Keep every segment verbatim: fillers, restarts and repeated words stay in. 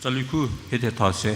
Tsali khu hiethe tha se.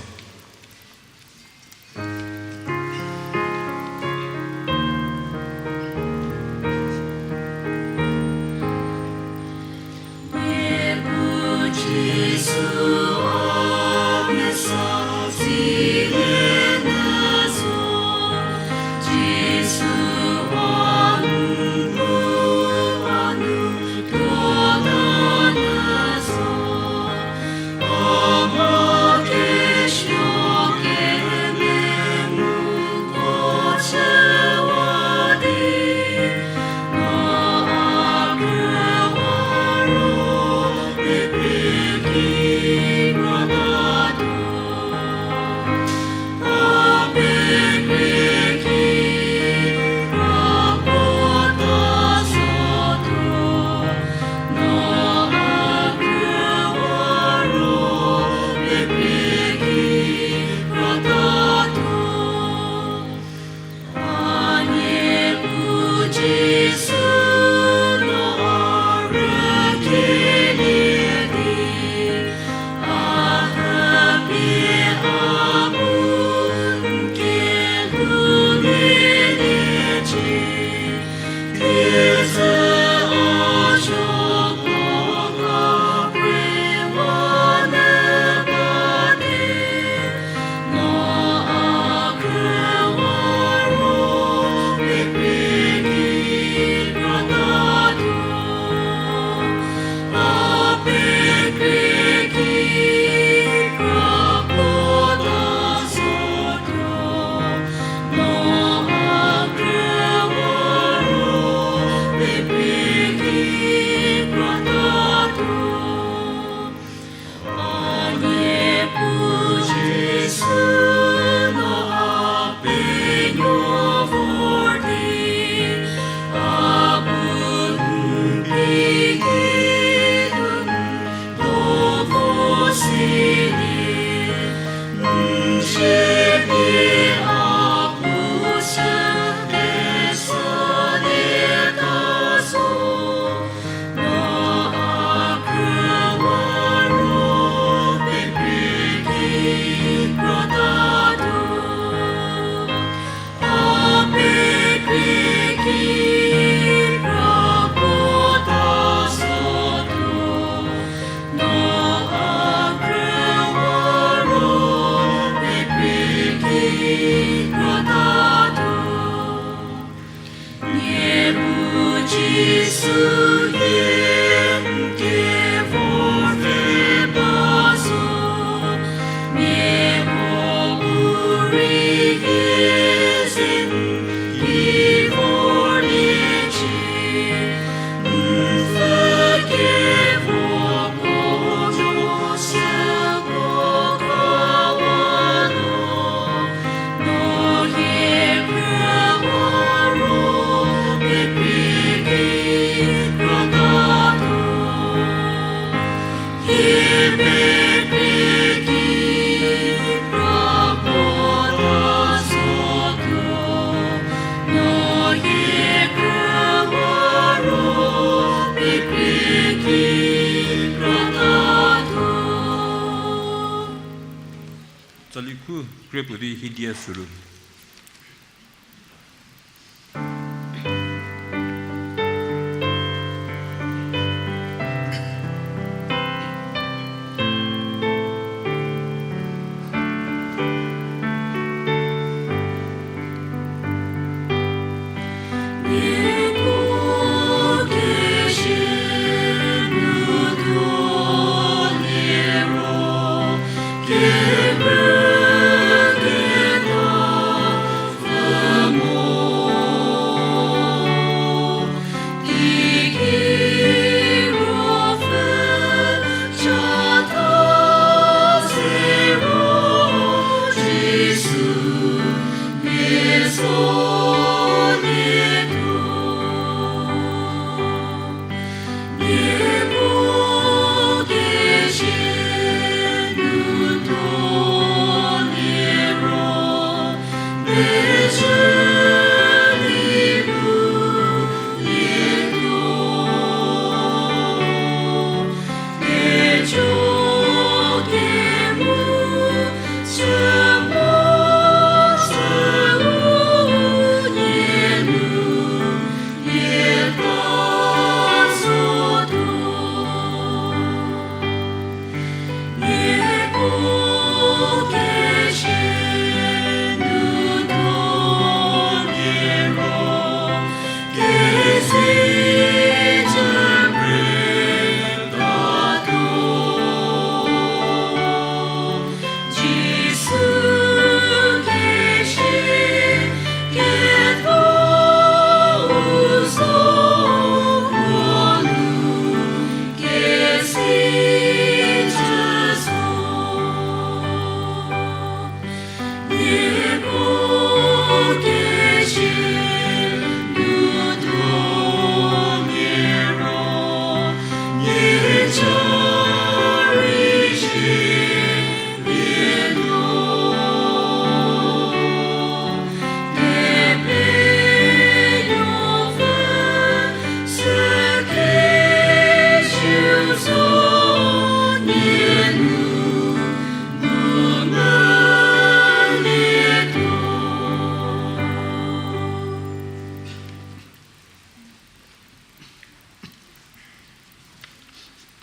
Tsali khu kre puo di Hindi a suru.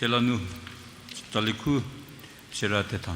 Tela nu, tsali khu, sira tetha.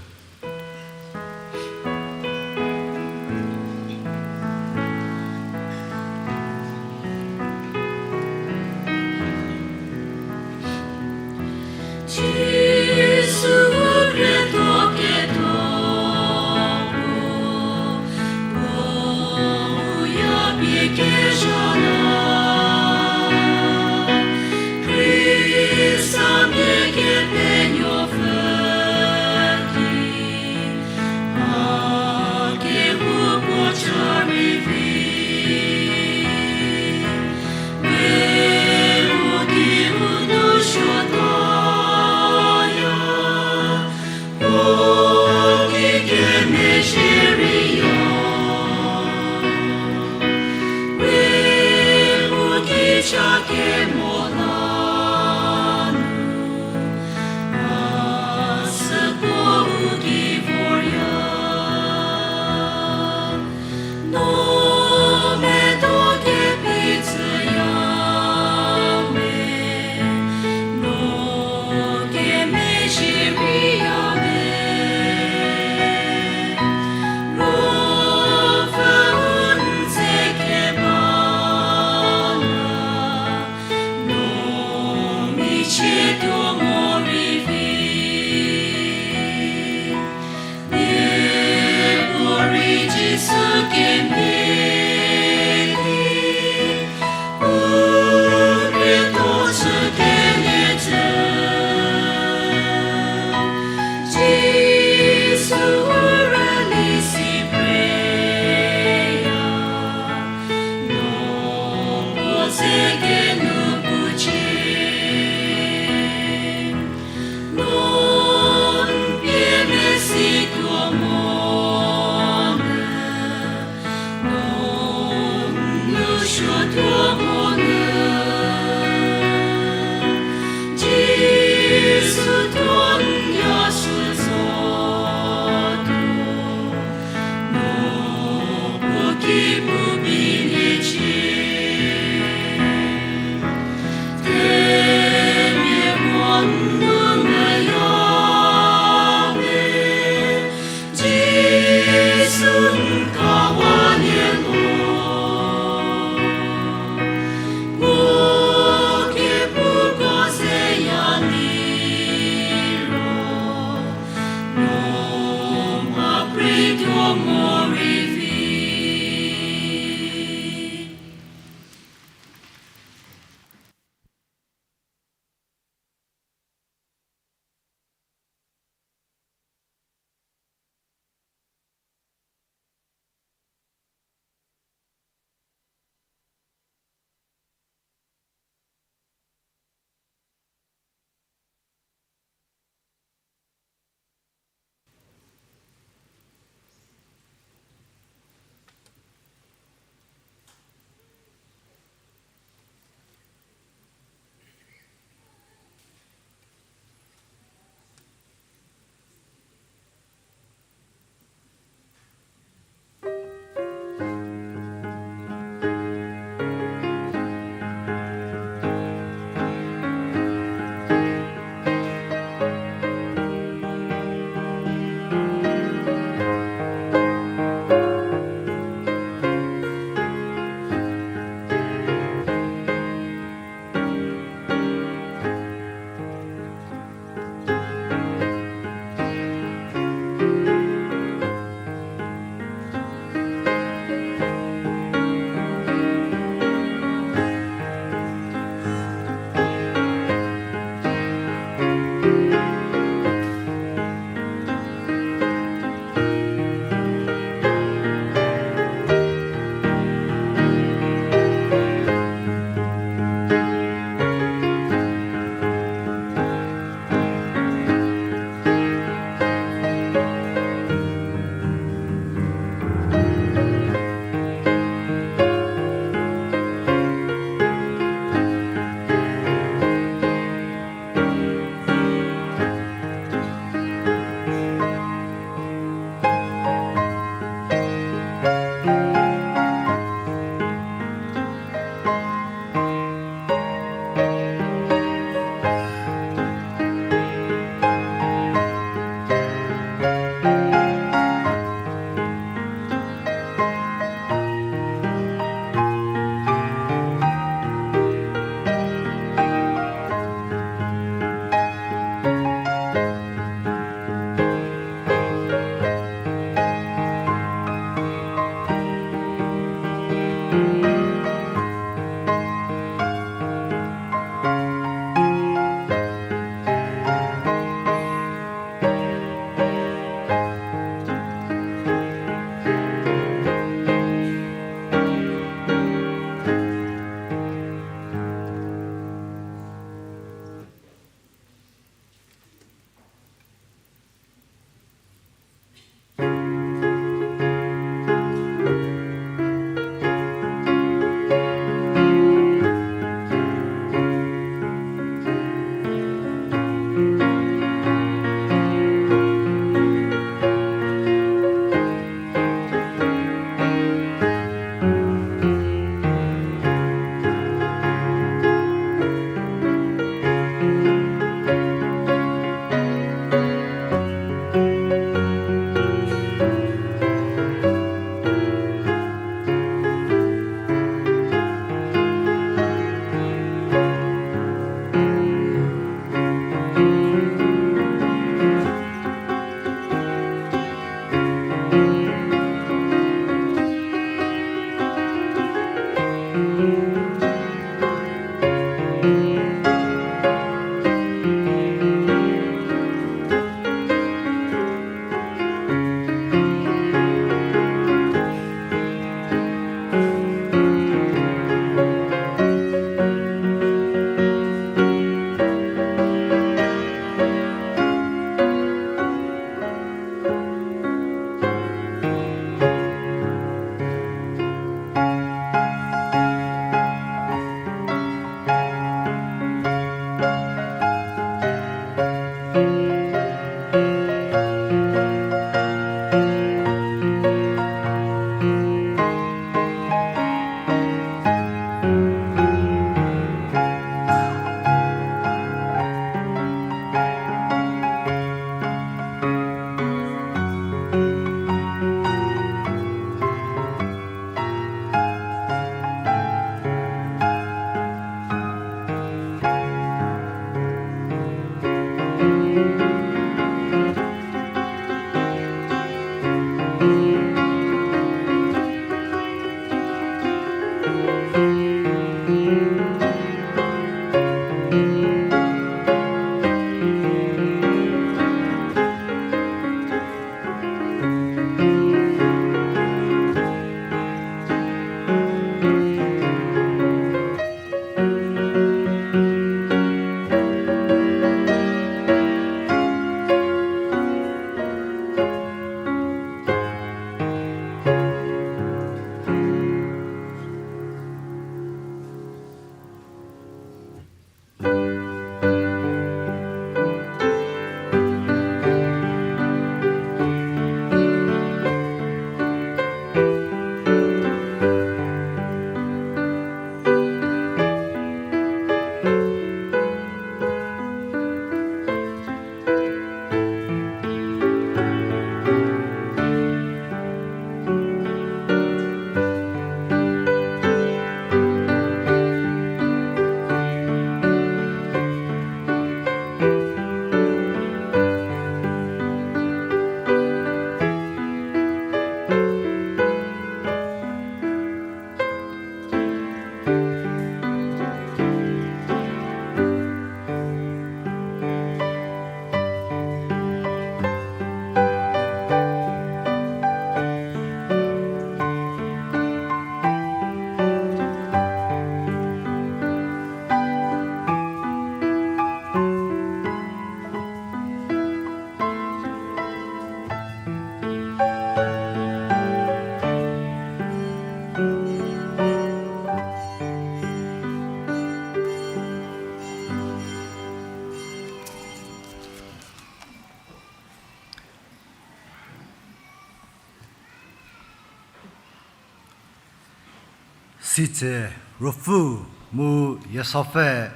Sitse Ruopfü mu Yiesapfü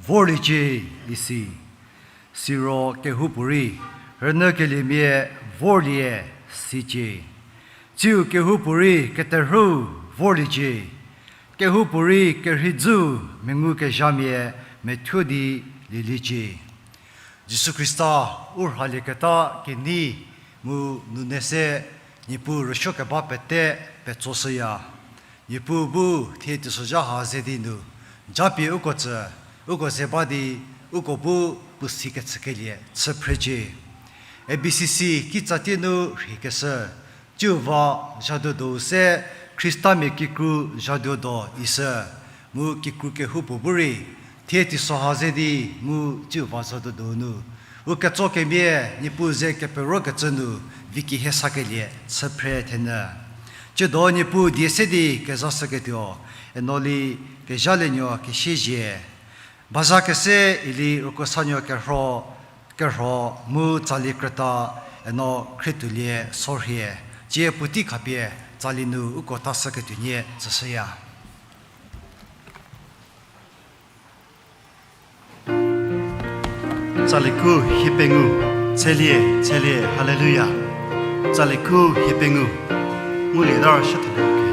vorliecie isi. Siro kehoupuorei rünyükeliemia vorlie sicie. Tsiu kehoupuorei keterhüu vorliecie. Kehoupuorei kerheidzüu mengukezhamia methuo di lieliecie. Jisu Khrista u rhalieketa kenei mu nune se Niepuu rüsuokeba pete petsoshüya. Niepuu bu thie teisozha ha ze di nu, japie uko tsü, uko ze ba di, uko bu puo sikecükelie chü phrecie. A B C C kitsatie nu rheikeshü, tsiu va zhaduoduo se Khristamia kikru zhaduoduo ishü, mu kikru kehoupuo bu rei, thie teisozha ze di mu tsiu va zhaduoduo nu, u ketsokemia Niepuu ze keperokecü nu, vi kehiesakelie chü phre thenyü. Tsiedo Niepuu die se di kezashüketuo, eno li kezhalienuo kesiezie. Baza kese ili rükosanuo kerho, kerho mu tsali krüta eno khrietuolie sorhie. Tsie puotei khapie tsali nu uko tashüketuonie tsüshüya. Tsali khu hie pengou, tselie, tselie, haleluya. Tsali khu hie pengou, ngulie dar shüthele ke.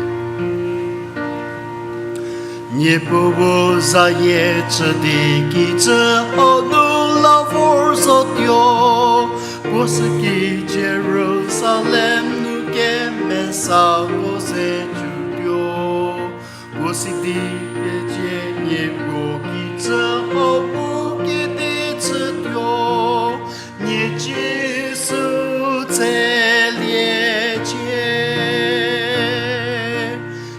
Niepuu bu zayie chü di kijü hau nu la vor zotuo, puo sü ki Jerusalem nu kemesako ze jutuo. Puo sidi kecie Niepuu kijü hau bu kedi chütuo, nie Jisu tseliecie.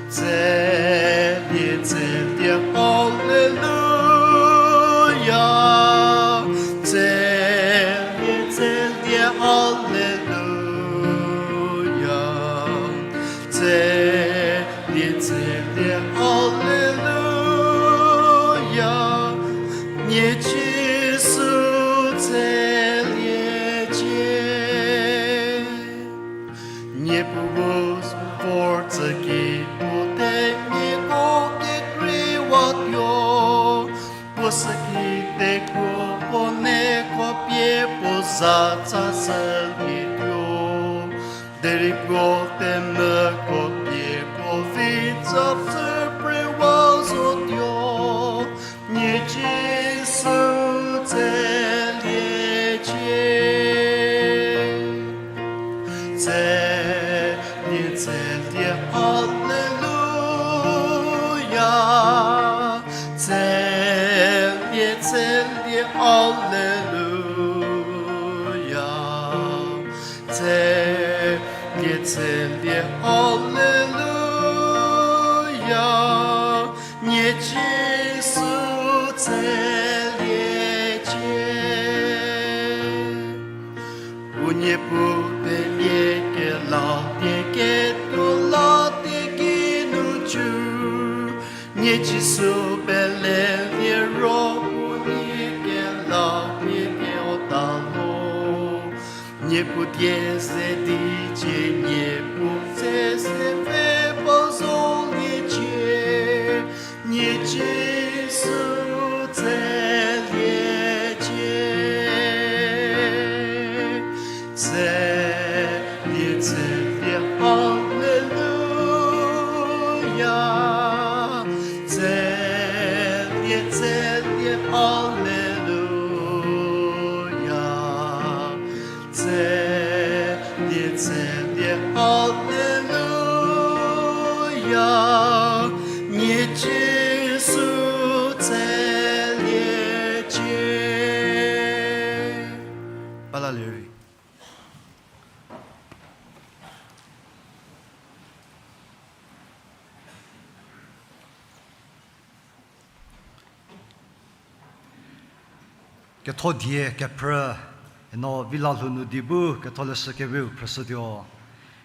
Tselie, tselie, haleluya. Tselie, tselie, haleluya. Tselie, tselie, haleluya. Nie Jisu tseliecie. Niepuu bu vor tsü ki puo temiako kekreiwatuo, puo sü ki tekuo puo neko pie puo za tsa sülietuo. Derei puo temvüko pie puo vi tsapfü prewa zotuo, nie Jisu tseliecie. Tselie, tselie, haleluya. Tselie, tselie, haleluya. Tselie, tselie, haleluya. Nie Jisu tseliecie. U Niepuu pemia kela pie ketuo la teiki nu cü, nie Jisu pele liro u nie kela pie keota lo. Niepuu die ze di cie, Niepuu se se pfhe puo zoliecie, nie Jisu tseliecie. Tselie, tselie, haleluya. Tselie, tselie, haleluya. Tselie, tselie, haleluya. Nie Jisu tseliecie. Ba la lerei. Ketho die kephrü, eno vila lhou nu di bu ketholeshü keveu phrüshütuo.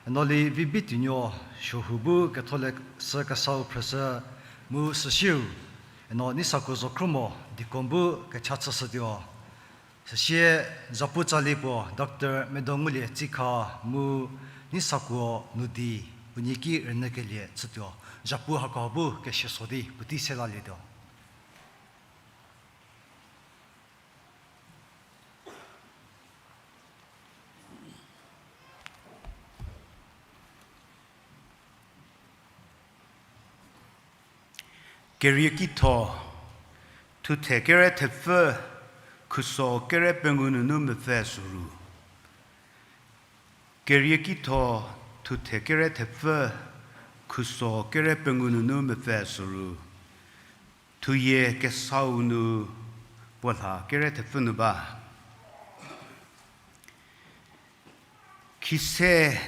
Eno li Vibituonuo Suohu bu ketholeshü kesau phrüshü mu süsieu, eno Neisakuo Zokhrümo deacon bu kecha chüshütuo. Süsie zapu tsali puo Doctor Medongulie Tsikha mu Neisakuo nu di unie ki rünyükelie chütuo. Zhapu hako bu keseso di puotei se lalietuo. Keriekitho, thuthe kere thepfü, khuso kere pengou nunu mepfü soru. Keriekitho, thuthe kere thepfü, khuso kere pengou nunu mepfü soru. Thuyie kesau nu puo lha kere thepfü nu ba. Khise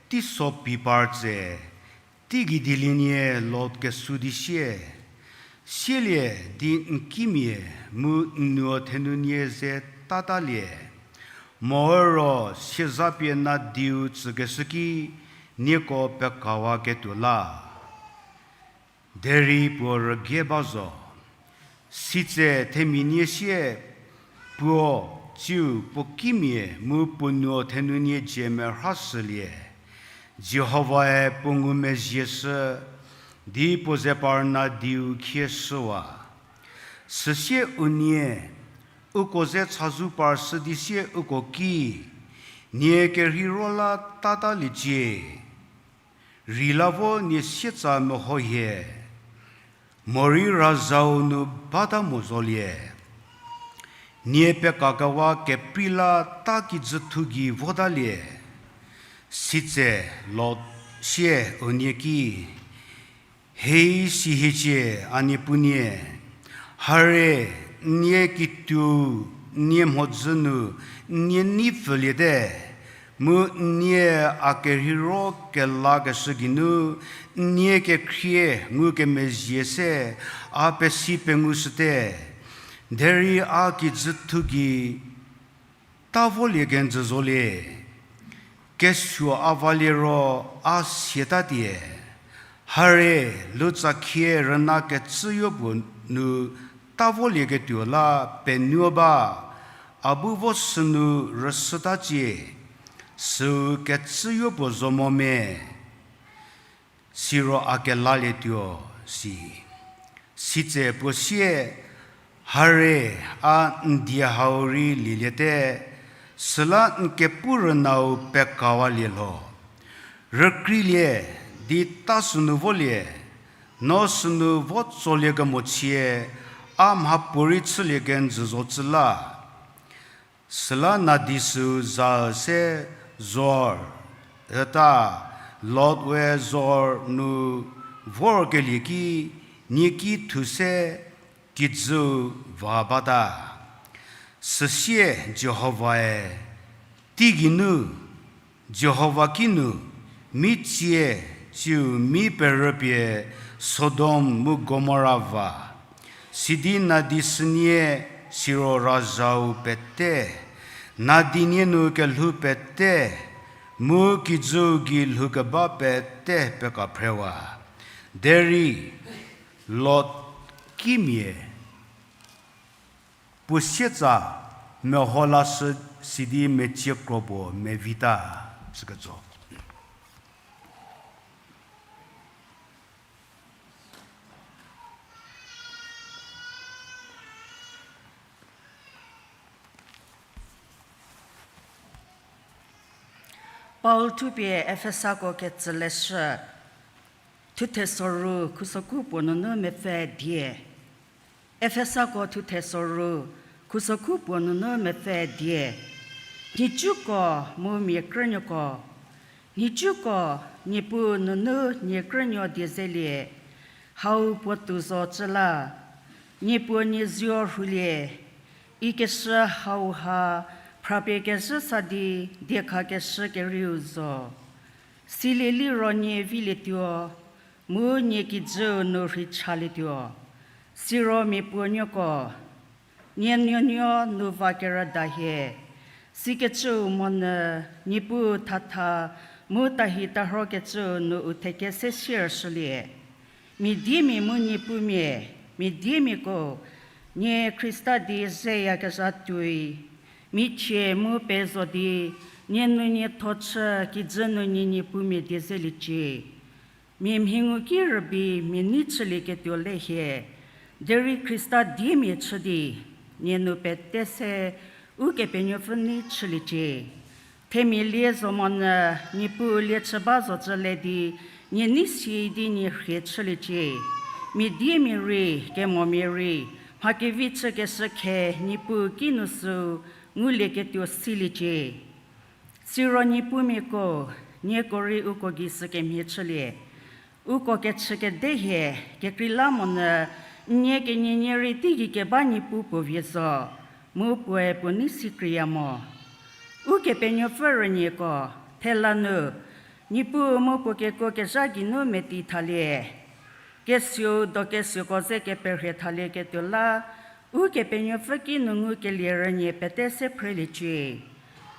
teiso pi par tse, teigei dielienie Lot kesu di sie, sielie di n kimia mu n nuo thenunie ze tatalie, morei siezapie nadiu tsükeshü ki nieko pekawaketuo la. Derei puo rügie ba zo. Sitse themia nie sie puo, tsiu puo kimia mu puo nuo thenunie dzie merhashülie, Jihovae puo ngumezhie shü di puo ze par nadiu khie shüwa. Süsie unie, uko ze chazou par shü di sie uko ki, nie kerheiro la tataliecie. Rei la vo nie sietsa mehohie, morei razau nu bata mo zolie. Nie pekakewa keprei la ta kijüthu gei votalie. Sitse Lot sie unie ki, Hei si hiecie, a niepunie. Harie, n nie kituou, n nie mhodzü nu, n nie nei pfüliete, mu n nie a kerheiro kelakeshü geinu, n nie kekhrie ngukemezhie se a pesi pengushüte, derei a kijüthu gei ta volie kenjü zolie. Kesuo a valie ro a siatatie. Harie, lutsakhie rüna kecüyo puo nu ta volieketuo la penuo ba, a bu vo sünu rüshütacie, süu kecüyo puo zo mo me. Siro a kelalietuo, si. Sitse puo sie, Harie, a n die hau rei lieliete, süla n kepu rünau pekawalie lho. Rükreilie, di ta sünu volie, no sünu vo tsolie kemochie, a mhapuorei chülie kenjü zocü la. Süla nadi süu za se Zoar, üta Lot we Zoar nu vorkelie ki, nieki thu se kijüu va bata. Süsie Jihovae, Teigeinu, Jihova kinu, mi tsie, tsiu mi perüpie Sodom mu Gomora va. Sidi nadi sünie, siro razau pete, nadi nie nu kelhou pete, mu kijüu gei lhoukeba pete pekaphrewa. Derei Lot kimia puo sietsa meho lashü sidi metsiekro puo mevita, sikecü. Paul thupie Efesako ketsüleshü, thuthe soru khusoku puo nunu mepfü die. Efesako thuthe soru khusoku puo nunu mepfü die. Nhicuko mu mia krünuoko, nhicuko Niepuu nunu nie krünuo die zelie, hau puotou zo cü la. Niepuu nie zuo rhulie, ikeshü hauha phrapie kezhü sa di diekhakeshü kerieu zo. Silie liro nie vilietuo, mu nie kijüu nu rhei chalietuo. Siro mia puonuoko, nie nuonuo nu va kerüda hie. Sikecüu monyü Niepuu thatha mu tahi tarhokecüu nu u theke se sier shülie. Mia diemia mu niepumia, mia diemiako, nie Khrista di zeyakezha tuoi, michie mu pezo di, nie nu nie tho chü kijü nu nie niepumia die zeliecie. Mia mhi ngu ki rübei mia nei chülieketuo le hie, derei Khrista diemia chü di, nie nu pete se Ukepenuopfü nei chüliecie. Themia lie zo monyü Niepuu lie chü ba zocü le di, nie nei si di nie rhie chüliecie. Mia diemia rei, kemomia rei, mha kevi chükeshü khe Niepuu kinu süu ngulieketuo siliecie. Siro niepumiako, nieko rei uko gei sükemhie chülie. Uko kechükede hie, kekreilamonyü, n nie kenienie rei teigei keba Niepuu puo vie zo, mu puoe puo nei sikreiya mo. Ukepenuopfü rünieko, thela nu, Niepuu mu puo kekuo kezha geinu meti thalie. Kesuou do kesuoko ze keperhie thalieketuo la, Ukepenuopfü kinu ngukelie rünie pete se phreliecie.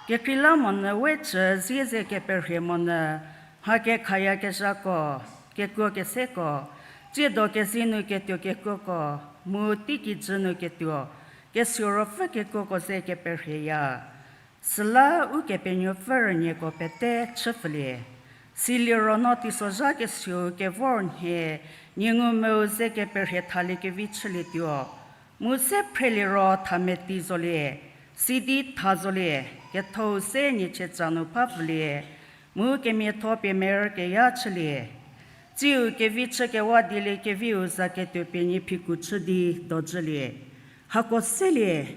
Kekreilamonyü we cü zie ze keperhie monyü, mha kekhayakezhako, kekuo keseko, tsiedo kezie nu ketuo kekuoko, mu teikijü nu ketuo, kesuo ruopfü kekuoko ze keperhieya. Süla Ukepenuopfü rünieko pete chüpfülie. Siliro no teisozha kesuou kevor nhie, nie ngumvüu ze keperhie thaliekevi chülietuo. Mu se phreliero thameti zolie, sidi tha zolie, kethou se nie chietsa nu phapfülie, mu kemiatho pie merü keya chülie. Tsiu kevi chükewa dieliekeviu za ketuo pie nie phiku chü di dojülie. Hako selie,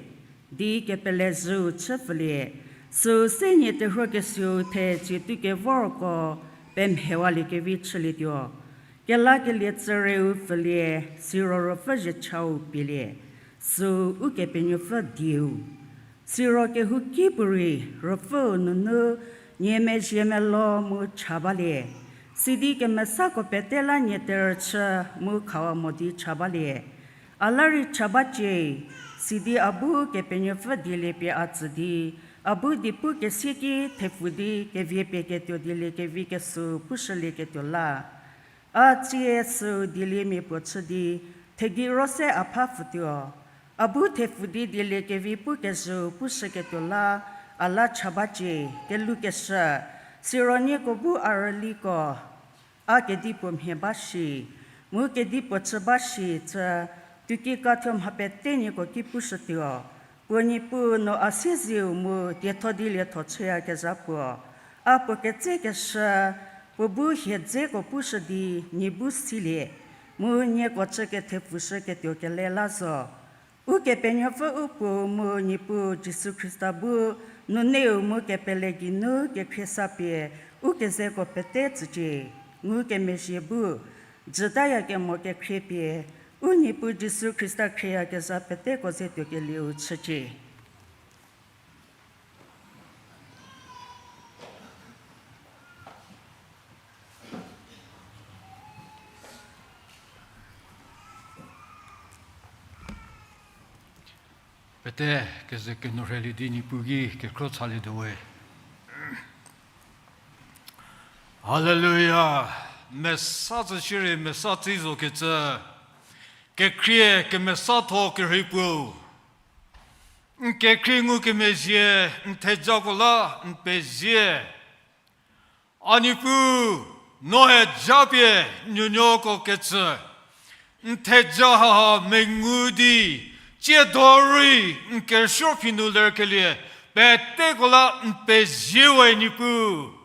di kepele zhüu chüpfülie, süu se nie terhuo kesuou the tsietuo kevorko pemhewaliekevi chülietuo. Kelakelie tsürieu pfülie, siro ruopfü zhiechau pielie, süu Ukepenuopfü dieu. Siro kehouki puorei ruopfüu nunu nie mezhie melo mu cha balie, sidi kemesako pete la nie terüchü mu khawa mo di cha balie. A la rei cha bacie, sidi a bu Kepenuopfü dieliepie a tsü di, a bu di pu kesieki thepfu di keviepie ketuo dieliekevi kesüu pushülieketuo la. A tsie süu dieliemia puo chü di, thegei ro se a pha pfütuo. A bu thepfu di dieliekevi pu kezhüu pushüketuo la, a la cha bacie, kelukeshü, siro nieko bu a rüliko, a kedipuo mhie ba shi, mu kedipuo chü ba shi cü, tuoki kathuo mha pete nieko ki pushütuo. Puo Niepuu no a siezieu mu dietho di lietho chüyakezha puo. A puo ketsekeshü, puo bu hie dzeko pushü di nie bu silie, mu nieko chü kethepfushüketuo kele la zo. Ukepenuopfü u Puou mu Niepuu Jisu Khrista bu, nuneu mu kepele geinu kekhriesa pie, u kezeko pete tsücie, ngukemezhie bu, jütayakemo kekhrie pie, u Niepuu Jisu Khrista khrieyakezha peteko ze tuokelieu chücie. Pete keze kenu rhelie di Niepuu ki kekhro chalietuo we. Haleluya! Mesa tsü shierei mesa tsi zokecü, kekhrie kemesatho kerhei puo, n kekhrie ngukemezhie, n thejako la n pezie. A Niepuu, noe japie nuonuoko ketsü, n theja haha mengu di, tsiedo rei n kerüsuo phi nu lerkelie, peteko la n pezie we Niepuu.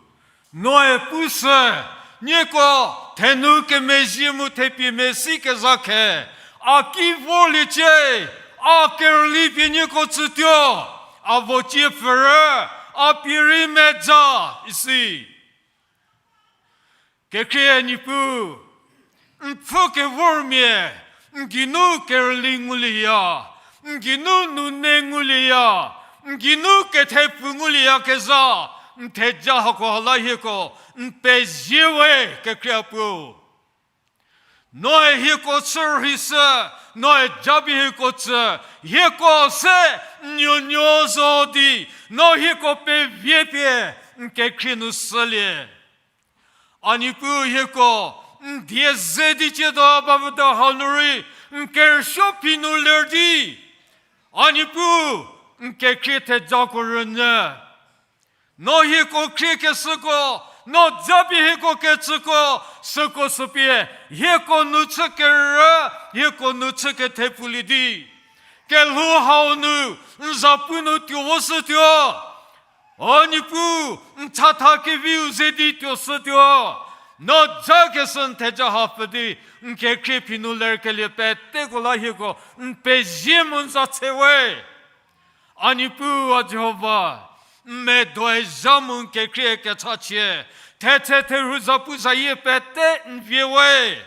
Noe pushü, nieko thenu kemezhie mu thepie mesi kezha khe, a ki vorliecie, a kerüli pie nieko tsütuo, a vocie pfürü, a pie rei meja, isi. Kekhrie Niepuu, n pfhü kevormia, n geinu kerüli ngulieya, n geinu nune ngulieya, n geinu kethepfu ngulieyakezha, n theja hako hala hieko n pezie we kekhrie Puo. Noe hieko chü rheishü, noe japie hieko tsü, hieko se n nuonuo zo di, no hieko pevie pie n kekhrie nu shülie. A Niepuu hieko, n die ze di tsiedo bavüdo hanu rei, n kerüsuo phi nu ler di, a Niepuu, n kekhrie thejako rünyü. No hieko khriekeshüko, No japie hieko kecüko, süko süpie, hieko nu chü kerü, hieko nu chü kethepulie di, kelhou hau nu, n zapu nu tuo voshütuo. O Niepuu, n chatha keviu ze di tuoshütuo. No ja keshü n theja hapfü di, n kekhrie phi nu lerkelie peteko la hieko n pezie mu n za tse we. A Niepuu, a Jihova, n medoe zha mu n kekhrie kechachie, thetse therhu zapu zayie pete n vie we.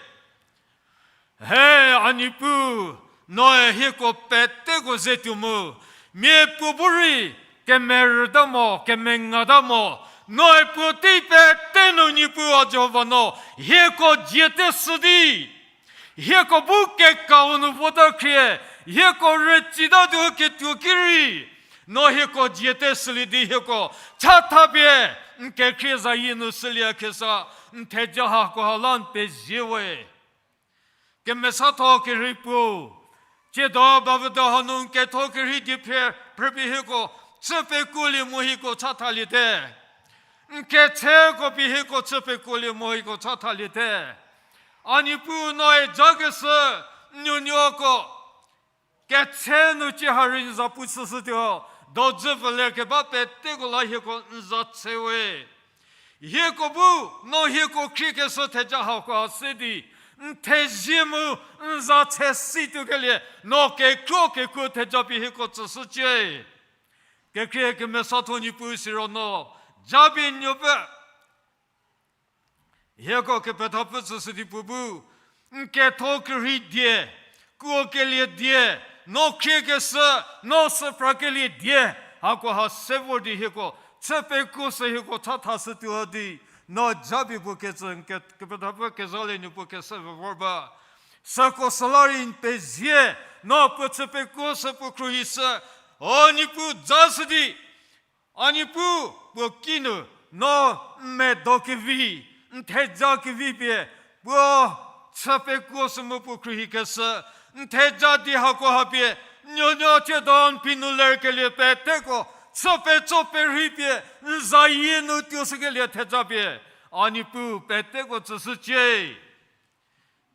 He, a Niepuu, noe hieko peteko ze tuo mu, miapuo bu rei kemerüta mo, kemengata mo, noe puotei pete nu Niepuu a Jihova no hieko diete shü di, hieko bu kekau nu vota khrie, hieko rütsitatuo ketuo ki rei, no hieko diete shülie di hieko chathapie n kekhrie zayie nu shülie khesa, n theja hakoha la n pezie we. Kemesatho kerhei puo, tsiedo bavüdo hanu n ketho kerhei die phre, phrüpie hieko chü pekuolie mu hieko chathaliete. N ketseko pie hieko chü pekuolie mu hieko chathaliete. A Niepuu, noe ja keshü n nuonuoko ketse nu tsie ha rei n za pu chüshütuo, dodzü pfü ler keba peteko la hieko n za tse we. Hieko bu, no hieko khriekeshü theja hakoha se di, n thezie mu n za tse situokelie, no kekhruo kekuo theja pie hieko tsüshücie. Kekhrie kemesatho Niepuu siro no, japie n nuopfü hieko kepethapfü tsüshü di puo bu, n ketho kerhei die, kuokelie die, no khriekeshü, no süphrakelie die, hakoha se vor di hieko chü pekuo sü hieko chathashütuo di, no japie puo kecü n ke-, kepethapfü kezhalie nu puo kese vor ba. Süko süla rei n pezie, no puo chü pekuo sü puo khruohishü, o Niepuu, ja shü di, a Niepuu, puo kinu, no n medo kevi, n theja kevi pie, puo chü pekuo sü mu puo khruohikeshü, n theja di hakoha pie, nuonuo tsiedo n phi nu lerkelie peteko, chü petso perhei pie, n zayie nu tuoshükelie theja pie, a Niepuu peteko tsüshücie.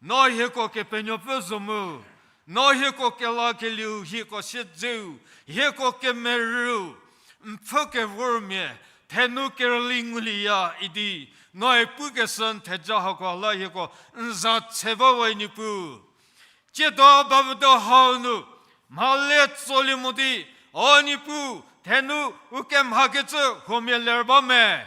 No hieko Kepenuopfü zo mu, no hieko kelakelieu, hieko siedzeu, hieko kemerüu, n pfhü kevormia, thenu kerüli ngulieya idi, noe pukeshü n theja hako la hieko n za tse ba we Niepuu. Tsiedo bavüdo hau nu, mhale tsolie mo di, o Niepuu, thenu u kemhakecü huomia ler ba me.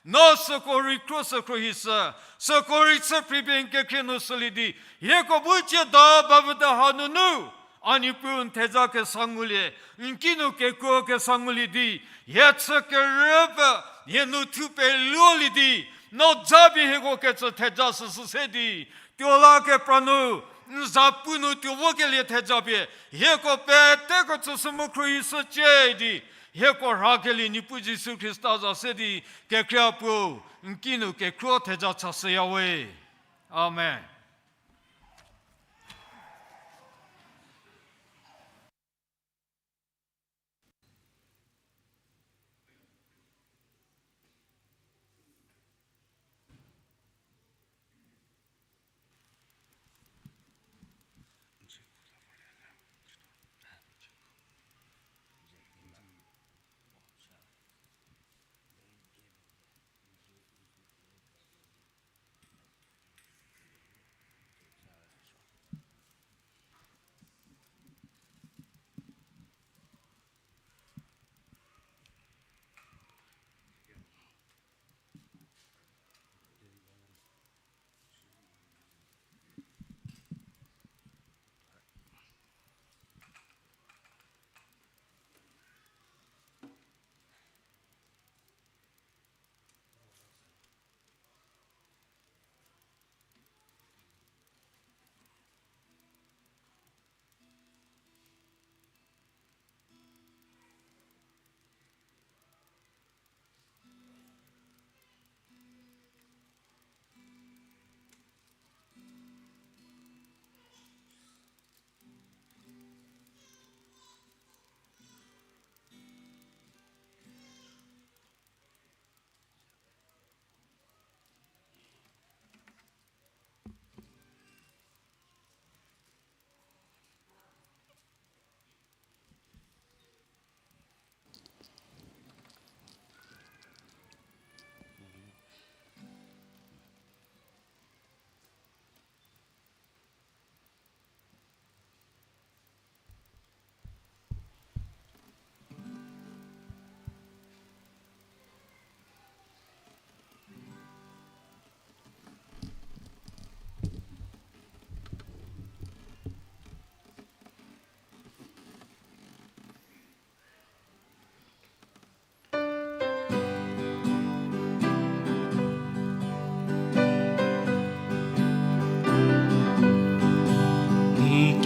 No süko rei khro sü khruohishü, süko rei chü phripie n kekhrie nu shülie di, hieko bu tsiedo bavüdo hanunu, a Niepuu n theja kesa ngulie, n ki nu kekuo kesa ngulie di, hie chü kerüpfü, hie nu thu peluolie di, no japie hieko kecü theja süsü se di, tuo la kepra nu, n za pu nu tuo vokelie theja pie, hieko peteko tsüshü mu khruohishücie di, hieko rhakelie Niepuu Jisu Khrista za se di, kekhrie puo, n ki nu kekhruo theja chashüya we. Amen.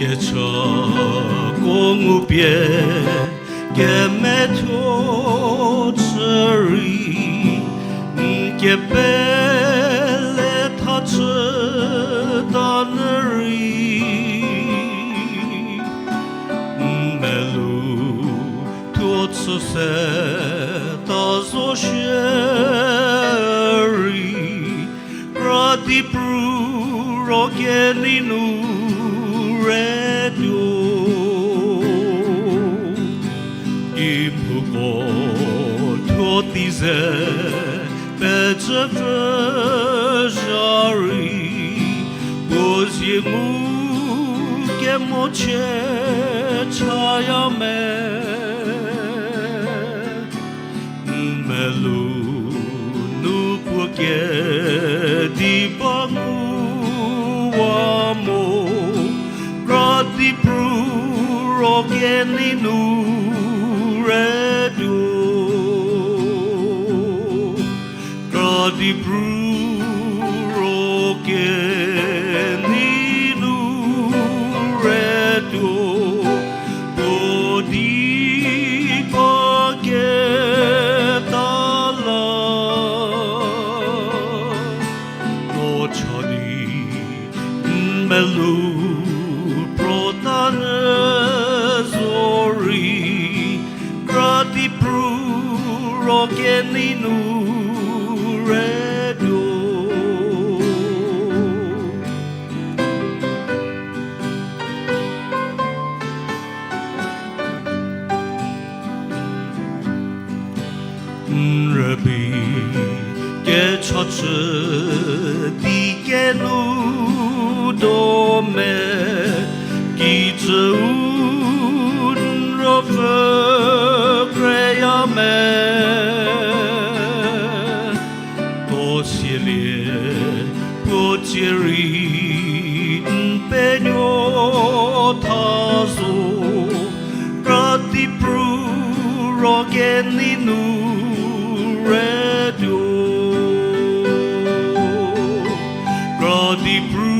Kechako ngu pie kemethuo chü rei, n kepele tha chüta nyü rei, n melou thuo chü se ta zo shierei, kra dipru ro kenei nu retuo. Kemhouko thuo tei ze pecüpfü zha rei, puo zie mu kemo chie chaya me. N melou nu puo kediba nguwa mo, kra dipru ro kenei nu retuo. Kra dipru ro kenei nu retuo, puo di paketa la. No cha di n melou prota nyü zorei, kra dipru ro kenei nu retuo. N rübei kecha chü di kenu do me, kijüu n ruopfü kreya me. Ko sielie puo tsie rei n penuo tha zo, kra dipru ro kenei nu retuo. Kra dipru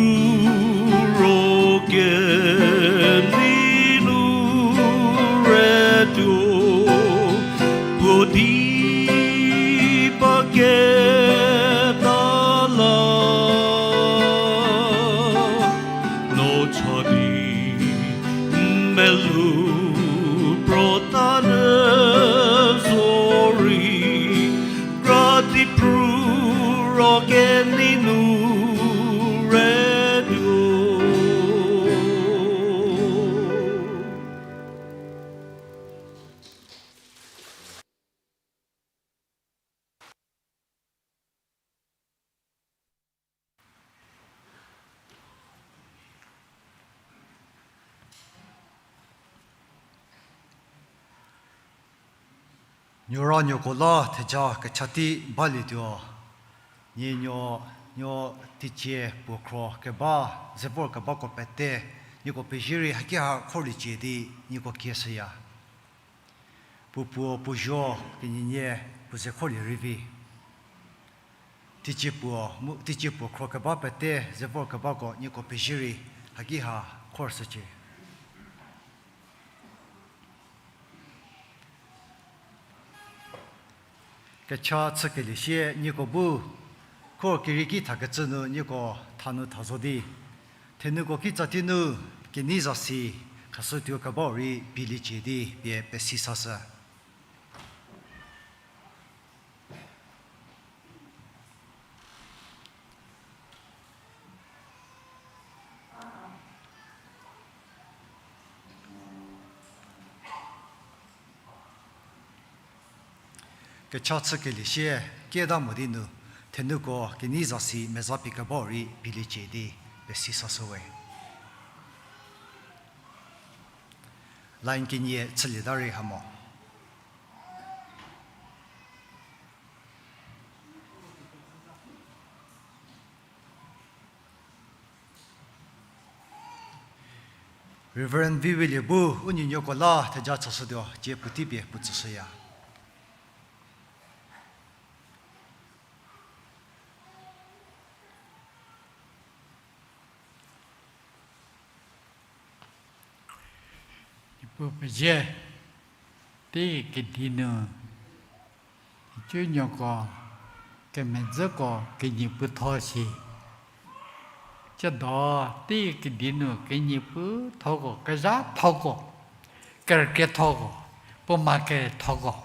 ro kenei nu retuo, puo di paketa la. No cha di n melou prota nyü zorei, kra dipru ro kenei nu retuo. Nuonuoko la theja kecha tei balietuo. Nienuo, nuo teicie puo khro keba, ze vor kebako pete, nieko pezie rei haki ha khorliecie di nieko kieshüya. Puo puo puo zuo kenienie puo ze khorlie rei vi. Teicie puo, mu, teicie puo khro keba pete ze vor kebako nieko pezie rei haki ha khorshücie. Kecha chükelie sie nieko bu, khor kerieki thakecü nu nieko tha nu tha zo di, thenuko kitsa tei nu kenei zasi khashütuo kebau rei pieliecie di pie pesi sashü. Kecha chükelie sie, kieta mo di nu, thenuko kenei zasi meza pie kebau rei pieliecie di pesi sashü we. Line kenie chülieta rei ha mo. Reverend Vivilie bu u nuonuoko la theja chashütuo, tie puotei pie puo tsüshüya. Pu pezie, tei kedi nu, nhicunuoko, kemedzüko kenie putho shi. Tsiedo, tei kedi nu kenie puthoko, kezhathoko, kerükriethoko, puoma kerethoko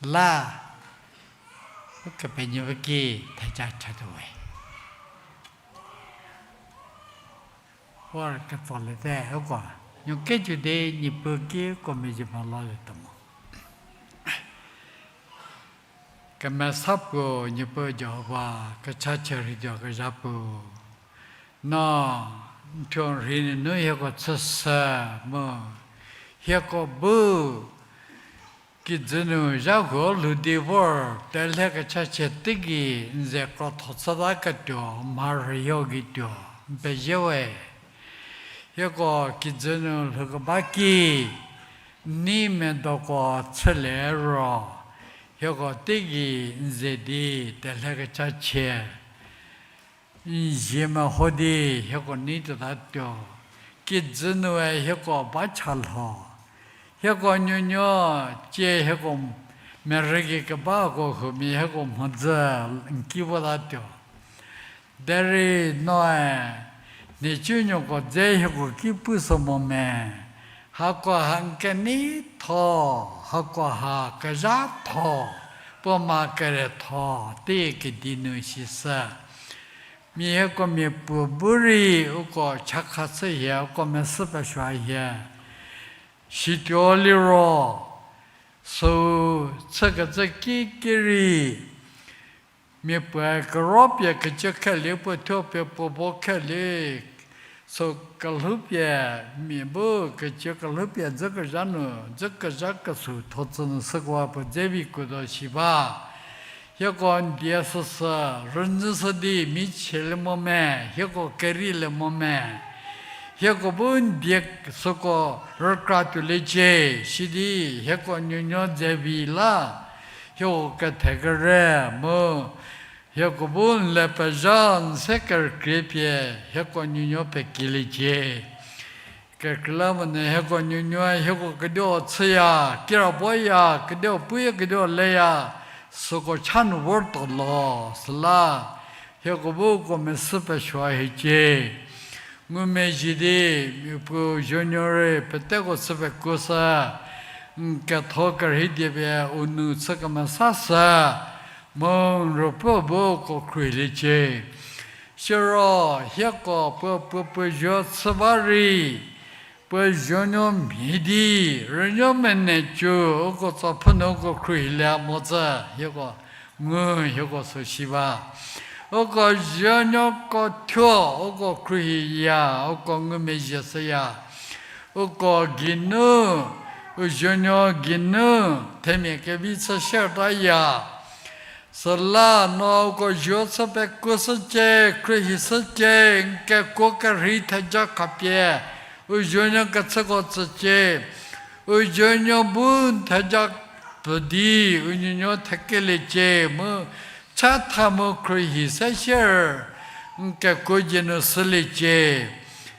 la, Ukepenuopfü ki theja chatuo we. Vor ketso lete uko, nuo keju di Niepuu ki uko mezhie molo letuo mo. Kemesa puo, Niepuu Jihova, kechachie rheituo kezha puo. No, n thuo n rhei nunu hieko chüshü mu, hieko bu kijü nu zha huo lhou di vor telhe kechachie teigei n ze krotho chüta ketuo mharhüyo gei tuo n pezie we. Hieko kijü nu lhoukeba ki, n nei medoko chülie ro, hieko teigei n ze di telhe kechachie n zie meho di hieko nei tuotatuo. Kijü nue hieko ba cha lho. Hieko nuonuo, tsie hieko merü gei kebako huomia hieko mhodzü n ki votatuo. Derei noe, nhicunuoko dze hieko ki pushü mo me. Hakoha n keneitho, hakoha kezhatho, puoma keretho, tei kedi nu sishü. Mia hieko mia puo bu rei uko chakha chü hie, uko mesü pesuo hie. Situo liro, süu chükecü ki ki rei, mia puoe kero pie kecü khelie, puo thuo pie puo bo khelie, süu kelhoupie, mia bu kecü kelhoupie dzükezha nu, dzükezha kesüu tho tsü nu sükowa puo dze vi kuotuo shi ba. Hieko n die süsü, rünyüshü di michielie mo me, hieko kerilie mo me. Hieko bu n die süko rükra tuoliecie, sidi hieko nuonuo dze vi la, hieko kethe kere mu, hieko bu n le pezha n se kerükrie pie, hieko nuonuo pekieliecie. Kekreilamonyü hieko nuonuoe hieko kediu chüya, kiraboya, kediu puya, kediu leya, süko cha nu vor tuo lo, süla hieko bu uko mesü pesuo hiecie. Ngumezhie di, Niepuu zuonuo rei peteko chü pekuoshü, n ketho kerhei die pie u nou chü kemesa shü, mu n ruopfüu bu uko khruohiliecie. Siro hieko puo puo puo zuo chü ba rei, puo zuonuo mhie di, rünuo menecü uko tsopfhü nu uko khruohilie mo tsü, hieko ngu hieko süu shi ba. Uko zuonuoko thuo uko khruohiya, uko ngumezhie shüya. Uko geinu, u zuonuo geinu, themia kevi chü siertaya. Süla no uko zuo chü pekuoshücie, khruohishücie, n kekuo kerhei theja khapie, u zuonuo kechüko tsücie, u zuonuo bu n theja pfü di, u nuonuo thekeliecie, mu chatha mu khruohi se sier, n kekuo dzie nu shüliecie.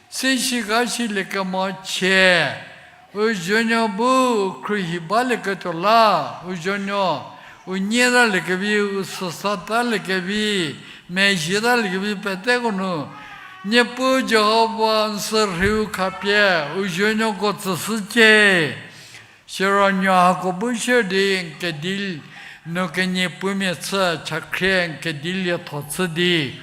Sishika shiliekemo chie, u zuonuo bu khruohi balieketuo la, u zuonuo, u nyie taliekevi, u süsa taliekevi, mezhie taliekevi peteko nu, Niepuu Jihova n sürheiu khapie, u zuonuoko tsüshücie. Siro nuo hako bu sier di n kedi nu kenie pumia chü chakhrie n kedi lietho chü di,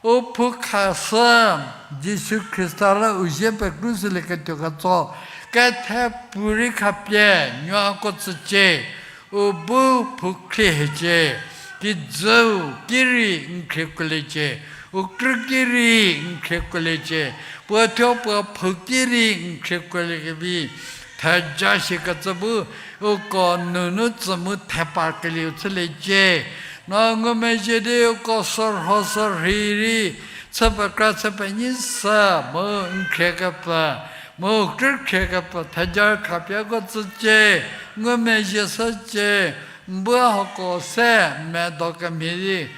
u phou khashü Jisu Khrista la u zie pekrushülieketuo ketso, kethe puorei khapie nuo hako tsücie, u bu phou khrie hiecie, kijüu ki rei n khriekuoliecie, u krü ki rei n khriekuoliecie, puo thuo puo phou ki rei n khriekuoliekevi, theja shikecü bu, uko nunu tsü mu thepa kelieu chüliecie. No ngumezhie di uko sürho sürhei rei, chü pekra chü penyi sü, mu n khriekepfü, mu krü khriekepfü theja khapie uko tsücie, ngumezhie shücie, n bu hako se medo kemhie di,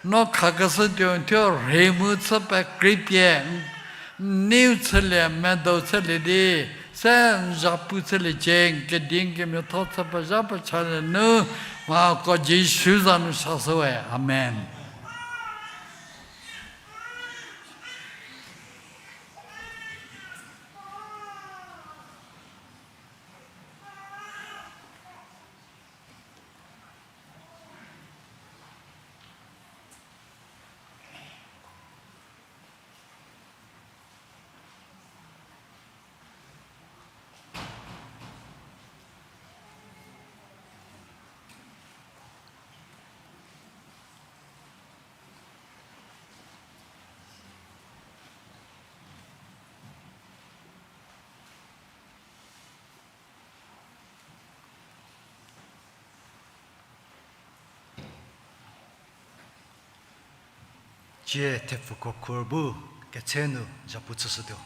no khakeshü tuo n thuo rhei mu chü pekreipie, n neiu chülie, medou chülie di, te n za pu chüliecie, n kedi n kemiatho chü pezha pecha nunu, mhako Jisu za nu sashüwe. Amen. Cie thepfuko khor bu ketse nu zapu chüshütuo.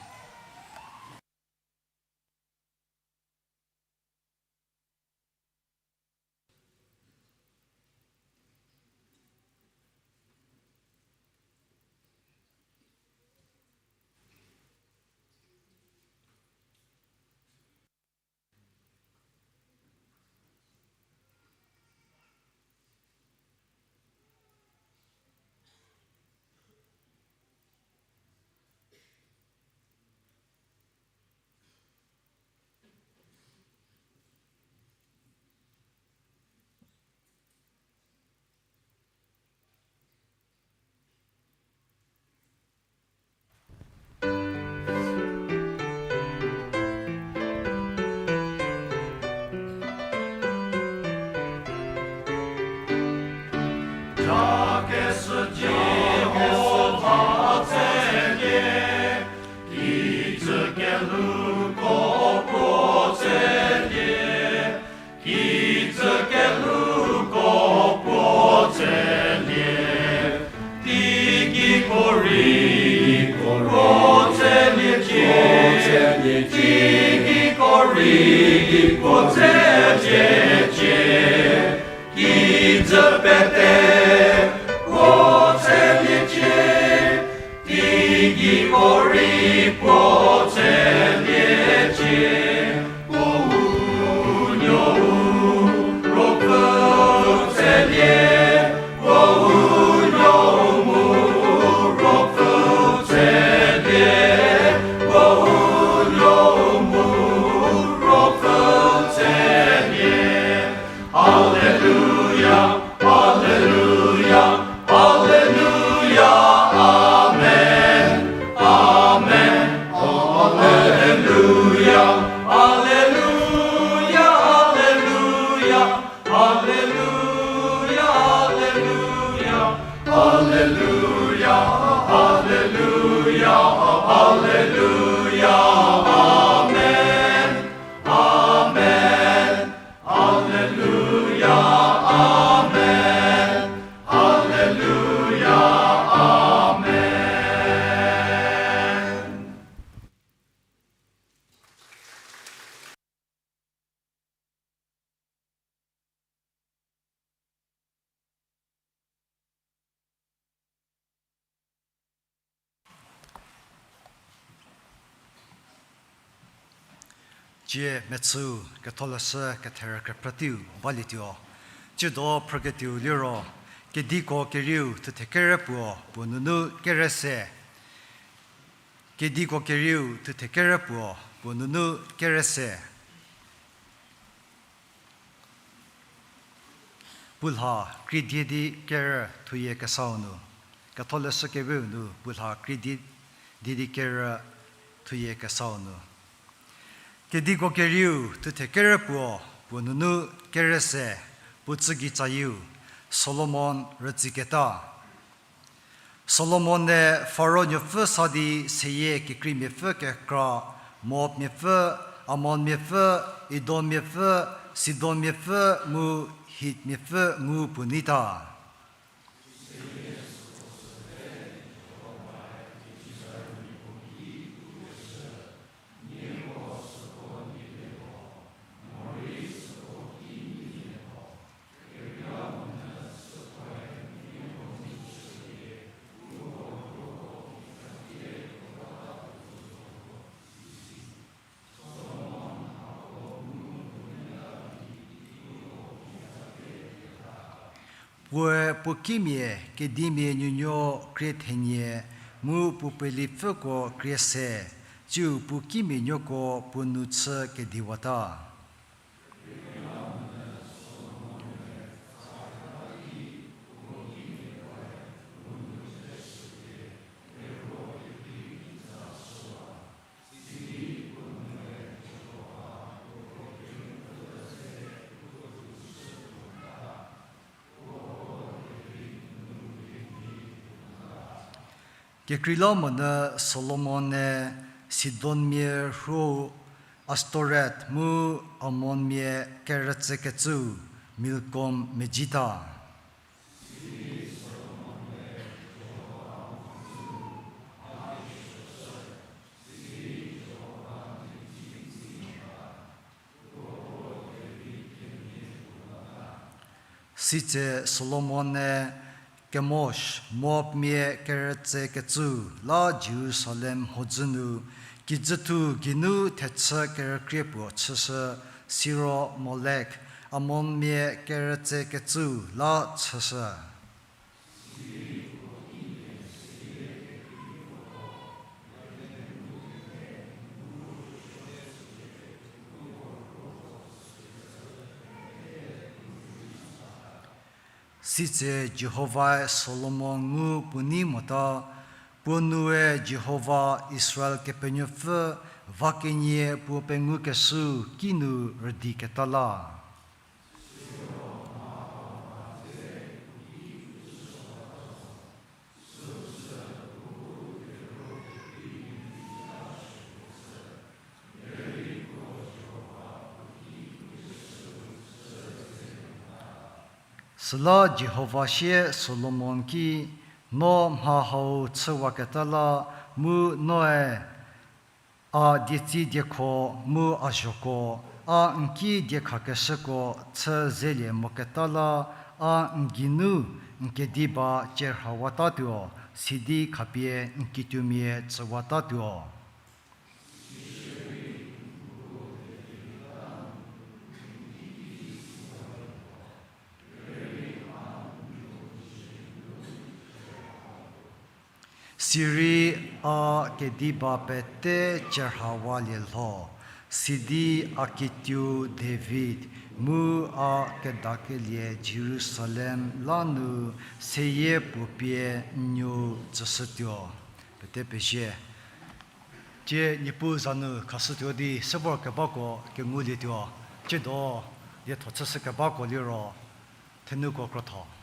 Kijü kelhouko puo tselie, teigiko rei puo tseliecie, teigiko rei puo tseliecie, kijü pete puo tseliecie, teigiko rei puo tseliecie. Puo u Nuou Ruopfü tselie, puo u Nuou mu Ruopfü tselie, puo u Nuou mu Ruopfü tselie. Haleluya, haleluya, haleluya, amen, amen. Haleluya, haleluya, haleluya, haleluya, haleluya. Haleluya, haleluya, haleluya, amen, amen. Haleluya, amen. Haleluya, amen. Cie mechüu Ketholeshü Ketherü Kephrüteiu balietuo. Tsiedo phrüketuou liro, Kediko Kerieu thuthe kere puo, puo nunu kere se. Kediko Kerieu thuthe kere puo, puo nunu kere se. Puo lha krie die di kerü thuyie kesau nu, Ketholeshü Keweu nu puo lha krie die di kerü thuyie kesau nu. Kediko Kerieu thuthe kere puo, puo nunu kere se, puo tsügei tsayieu, Solomon rütsiketa. Solomon-e Faro nuopfü sa di seyie kekreimiapfü kekra, Moabmiapfü, Amonmiapfü, Edommiapfü, Sidonmiapfü mu Hitmiapfü ngu puo neita. Puoe puo kimia kedimia nuonuo krie thenie, mu puo pelipfüko krie se, tsiu puo kimia nuoko puo nou chü kediwata. Kekreilamonyü Solomon-e Sidonmia rhuo Astoret mu Amonmia kerütsekecüu Milkom medzita. Sitse Solomon-e Kemosh, Moabmia kerütsekecüu la Jerusalem mhodzü nu, kijüthu geinu thechü kerükrie puo chüshü, siro Molek, Amonmia kerütsekecüu la chüshü. Sitse Jihovae Solomon ngu puo nei mota, puo nue Jihova Israel Kepenuopfü va kenie puo pengukeshüu kinu rüdiketa la. Süla Jihova sie Solomon ki, No mha hau chüwaketa la, mu noe a dietsi diekho mu a zhoko, a n ki diekhakeshüko chü zelie moketa la, a n geinu n kediba cie rhawatatuo, sidi khapie n kituomia tsüwatatuo. Sirei a kediba pete cie rhawalie lho, sidi a kituo David mu a kedakelie Jerusalem la nu seyie puo pie n nuo tsüshütuo. Pete pezie. Tie Niepuu za nu khashütuo di se vor kebako kengulietuo. Tsiedo, lietho chüshü kebako liro, thenuko krotho.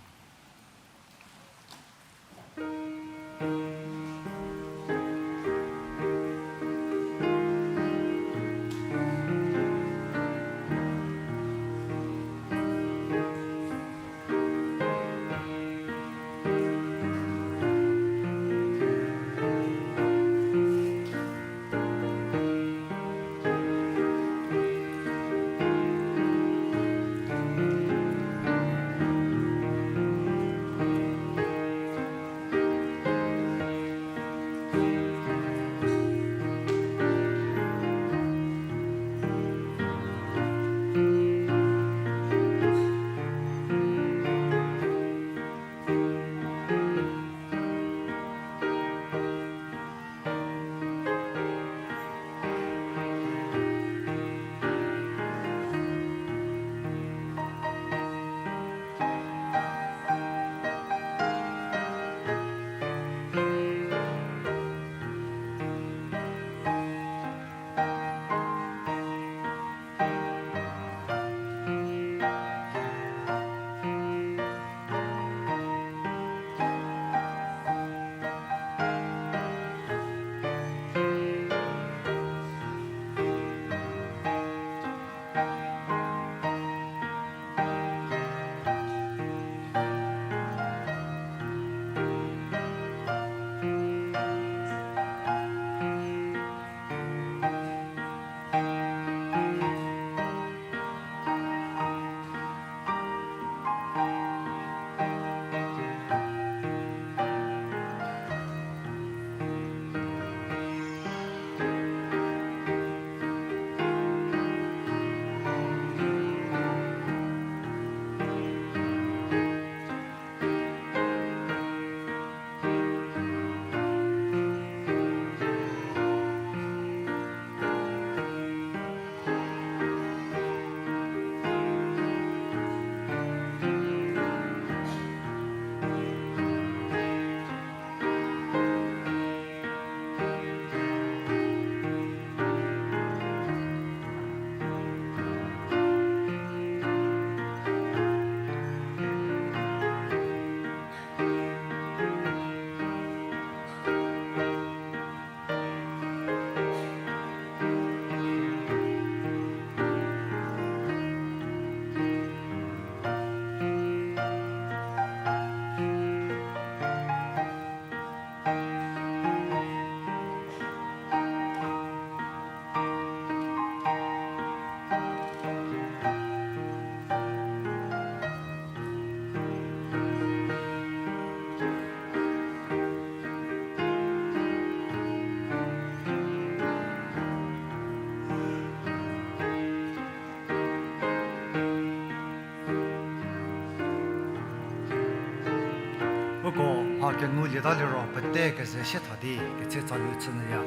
Ko mha kengu lieta liro pete keze sie tha di ketse tsaliu chünyüya.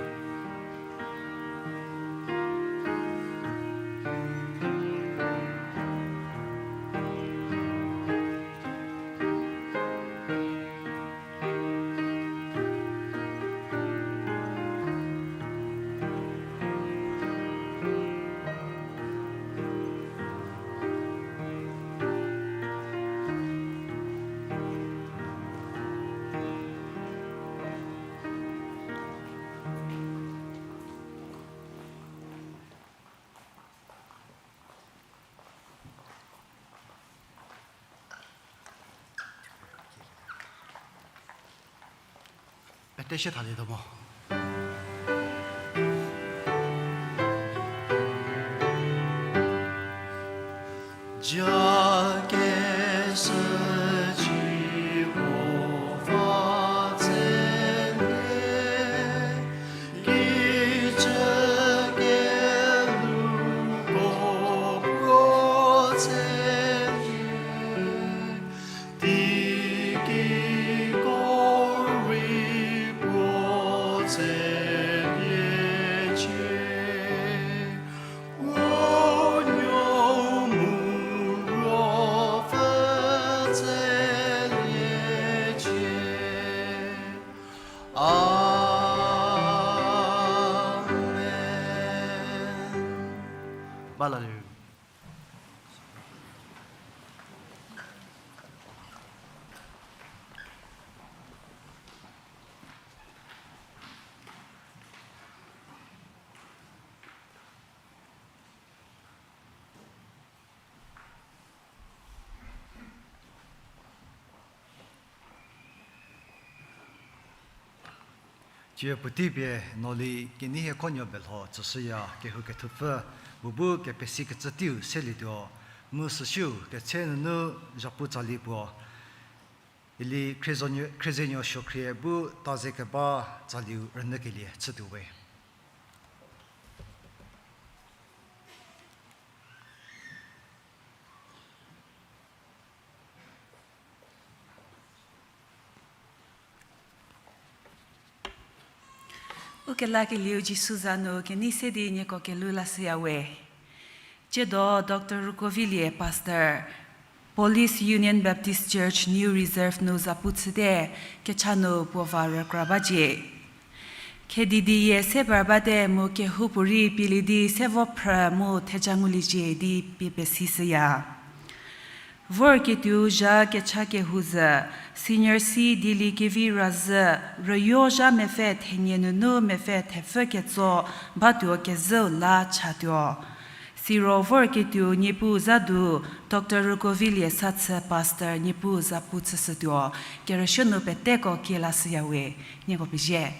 Pete sie thalietuo mo. Jakeshü Jihova tselie, kijü kelhouko puo tselie, teiki ko rei puo tseliecie. Unuo mu Ruopfü tseliecie. Amen. Ba la liro. Tsie puotei pie noli kenei hie khuonuo belho tsüshüya kehou kethupfü, mu bu kepesikecü teiu selietuo, mu süsiu ketse nunu zhapu tsali puo, ili Khriezenuo, Khriezenuo Suokhrie bu taze keba tsaliu rünyükelie chütuo we. Ukelakelieu Jisu za nu kenei se di nieko kelhou lashüya we. Tsiedo Doctor Rukovilie, Pastor, Police Union Baptist Church, New Reserve nu zapu chüte, kecha nu puo va rükra bacie. Khedi di yie se par bate mu kehoupuorei pielie di se vo phrü mu theja nguliecie di pie pesishüya. Vorketuou zha kecha kehou zhü, Senior C Dieliekevi Razhü, rüyo zha mepfü thenie nunu mepfü thepfü ketso batuo kezhüu la chatuo. Siro vorketuou Niepuu za du, Doctor Rukovilie Sathü, Pastor, Niepuu zapu chüshütuo. Kerüshü nu peteko kie lashüya we, nieko pezie.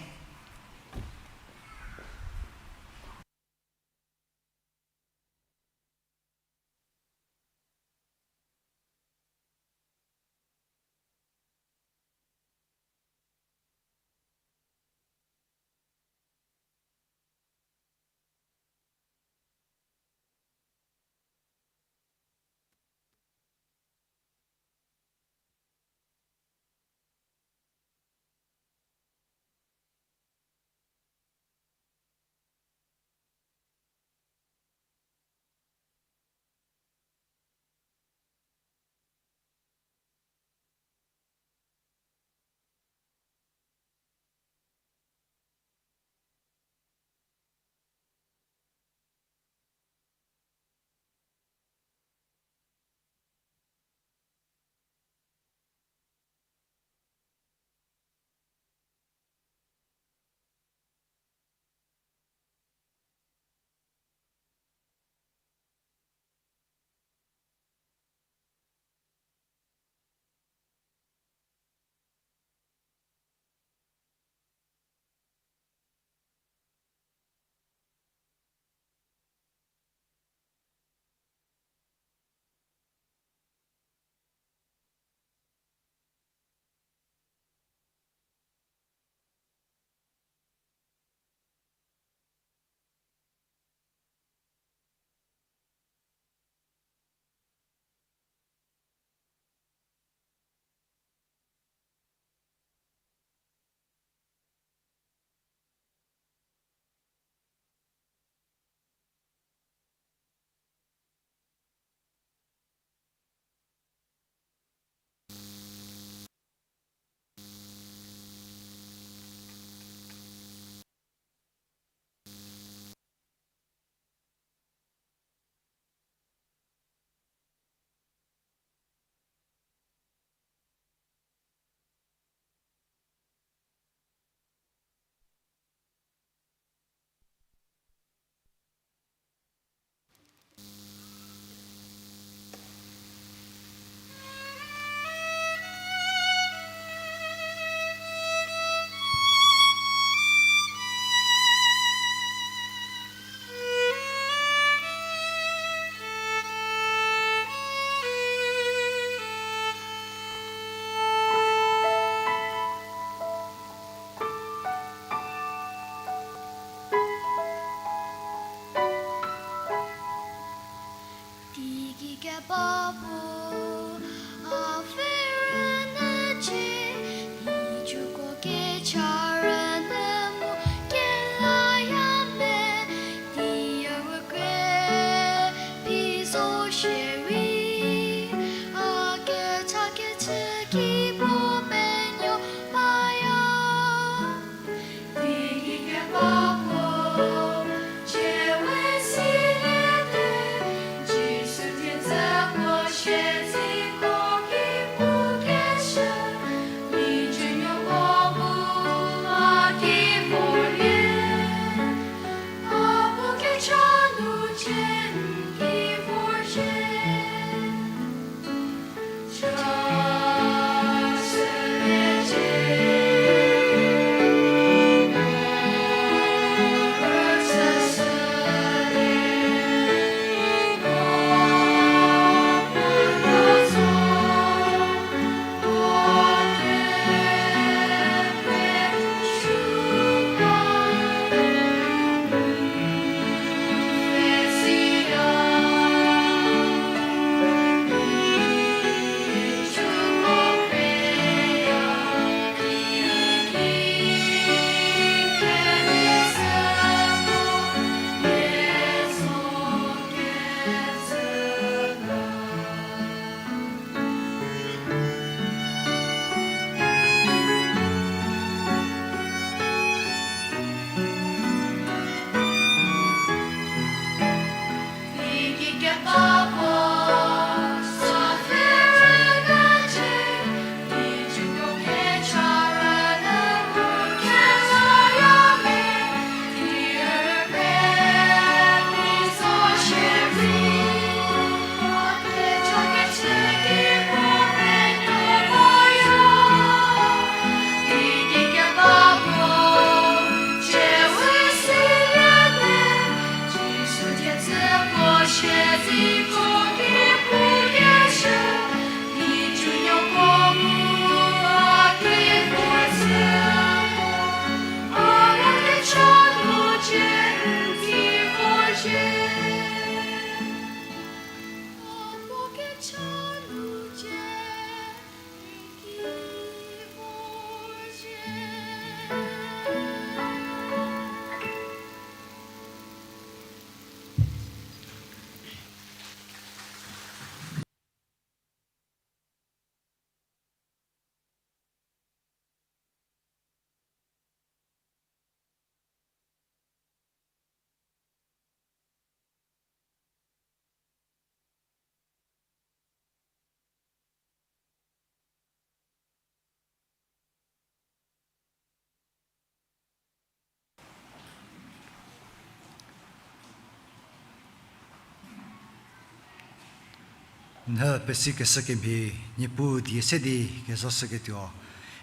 Nhü pesikeshü kemhie, Niepuu die se di kezashüketuo,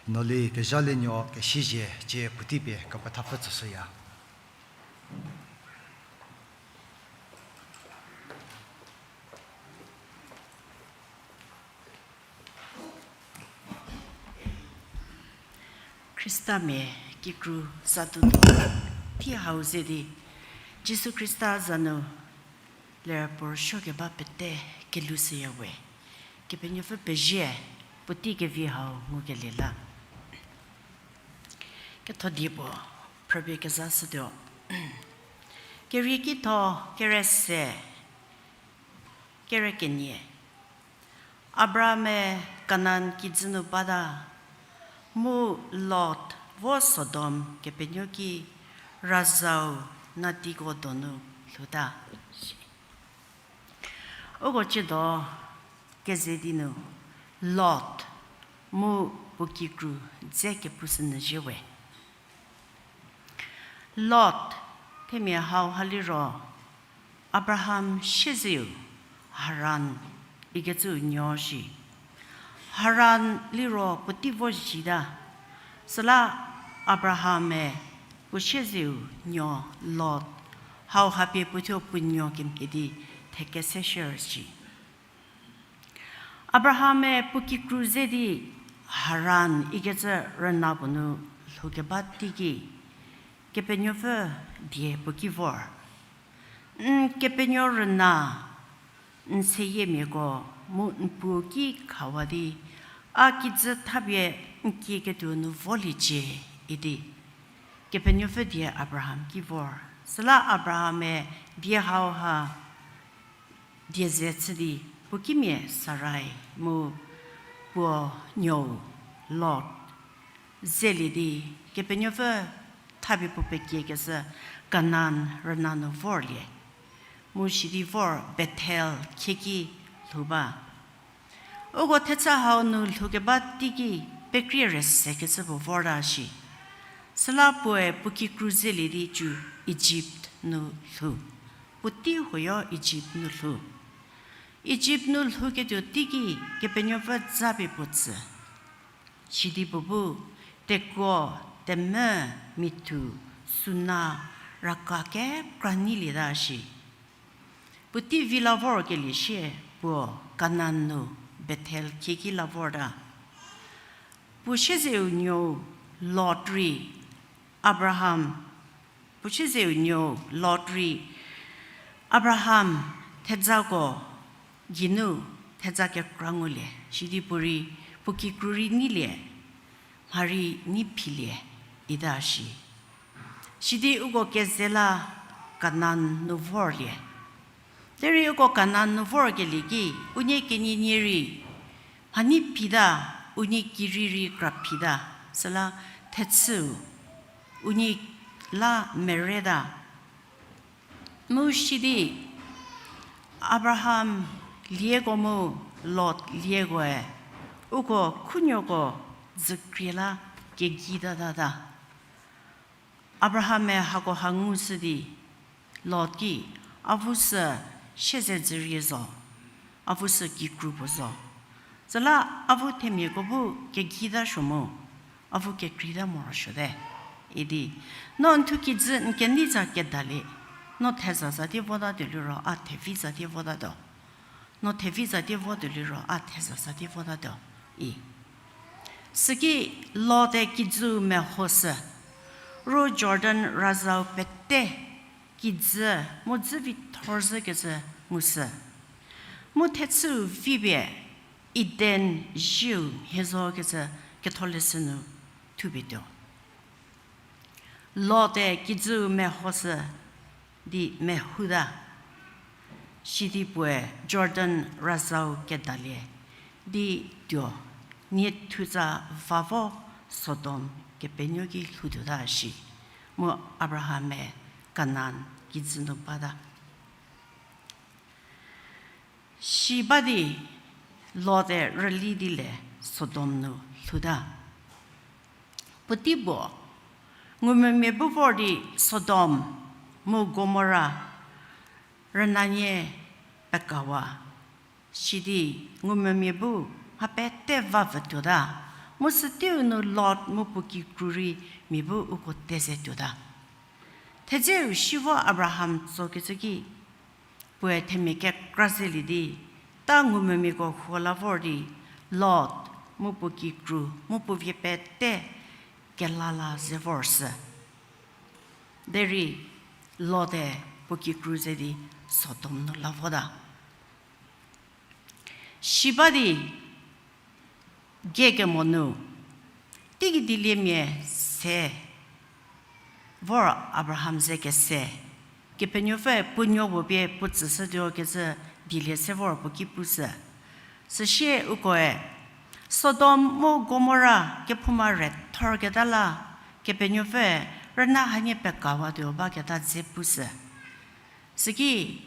no li kezhalienuo kesizie cie puotei pie kepethapfü tsüshüya. Khristamia kikru zatuo tei hau ze di, Jisu Khrista za nu ler puo rüsuokeba pete kelhou shüya we. Kepenuopfü pezie, puotei kevi hau ngukelie la. Ketho die puo phrüpie kezashütuo. Kerieki tho, kere se, kere kenie. Abraham-e Kanan kijü nu bata, mu Lot vo Sodom kepenuo ki razau natiko donu lhouta. Uko ciedo keze di nu Lot mu puo kikru dze kepushünyü zhie we. Lot, themia hauha liro Abraham siezeu Haran ikecüu nuo shi. Haran liro puotei vo zhita. Süla Abraham-e puo siezeu nuo Lot hauha pie puothuo puo nuo kemhie di thekese share shi. Abraham-e puo kikru ze di Haran ikecü rüna puo nu lhoukeba teiki, Kepenuopfü die puo ki vor, n kepenuo rüna, n seyiemiako mu n puo ki khawa di, a kijü thapie n kieketuo nu voliecie idi Kepenuopfü die Abraham ki vor. Süla Abraham-e die hauha die ze chü di puo kimia Sarai mu puo nuou Lot zelie di Kepenuopfü thapie puo pekiekeshü Kanan rüna nu vorlie. Mu sidi vor Bethel khieki lhou ba. Uko thechü hau nu lhoukeba teiki pekrie rüsekecü puo vorta shi. Süla puoe puo kikru zelie di cü Ijipt nu lhou. Puotei huoyo Ijipt nu lhou. Ijipt nu lhouketuo teiki Kepenuopfü zapie puo tsü. Sidi puo bu tekuo, temvü, mithu, suna, raka kekra neilieta shi. Puotei vi la vorkelie sie puo Kanan nu Bethel khieki la vorta. Puo siezeu nuou Lot rei Abraham, puo siezeu nuou Lot rei Abraham thejako geinu theja kekra ngulie, sidi puo rei puo kikru rei neilie, mha rei nei philie ita shi. Sidi uko keze la Kanan nu vorlie. Derei uko Kanan nu vorkelie ki, unie kenienie rei mha nei phita, unie kirei rei kra phita, süla thechüu unie la mereta. Mu sidi Abraham lieko mu Lot liekoe uko khunuoko zükrie la kegeitatata. Abraham-e hakoha ngushü di Lot ki, avu sü siezedzürie zo, avu sü kikru puo zo. Süla avu themiako bu kegeitasuo mu, avu kekreita morosuote idi, no n thu kijü n kenei za kedalie, no theza za di votatuo liro a thevi za di votatuo. No thevi za di votuo liro a theza za di votatuo i. Süki Lot-e kijüu mehoshü, ro Jordan razau pete kijü mu dzü vithorzhükecü ngushü. Mu thechüu vipie Eden zieu mhie zokecü ketholeshü nu thupie tuo. Lot-e kijüu mehoshü di mehouta. Sidi puoe Jordan razau kedalie di tuo, nie thutsa va vo Sodom kepenuo ki lhoutuota shi. Mu Abraham-e Kanan kijü nu bata. Si ba di Lot-e rüli di le Sodom nu lhouta. Puotei puo, ngumvümia bu vor di Sodom mu Gomora rünanie pekawa. Sidi ngumvümia bu mha pete va vütuota, mu süteiu nu Lot mu puo kikru rei mia bu uko teze tuota. Thedzeu shi vo Abraham tsokecü ki, puoe themia kekra zelie di, ta ngumvümiako huo la vor di, Lot mu puo kikru mu puo vie pete kela la ze vor sü. Derei Lot-e puo kikru ze di Sodom nu la vota. Shi ba di, gie kemo nu, teigei dieliemia se vor Abraham ze kese, Kepenuopfü puo nuo puo pie puo tsüshütuo kecü dielie se vor puo ki pushü. Süsie ukoe, Sodom mu Gomora kephouma re thorketa la, Kepenuopfü rüna hanie pekawatuo baketa dze pushü. Süki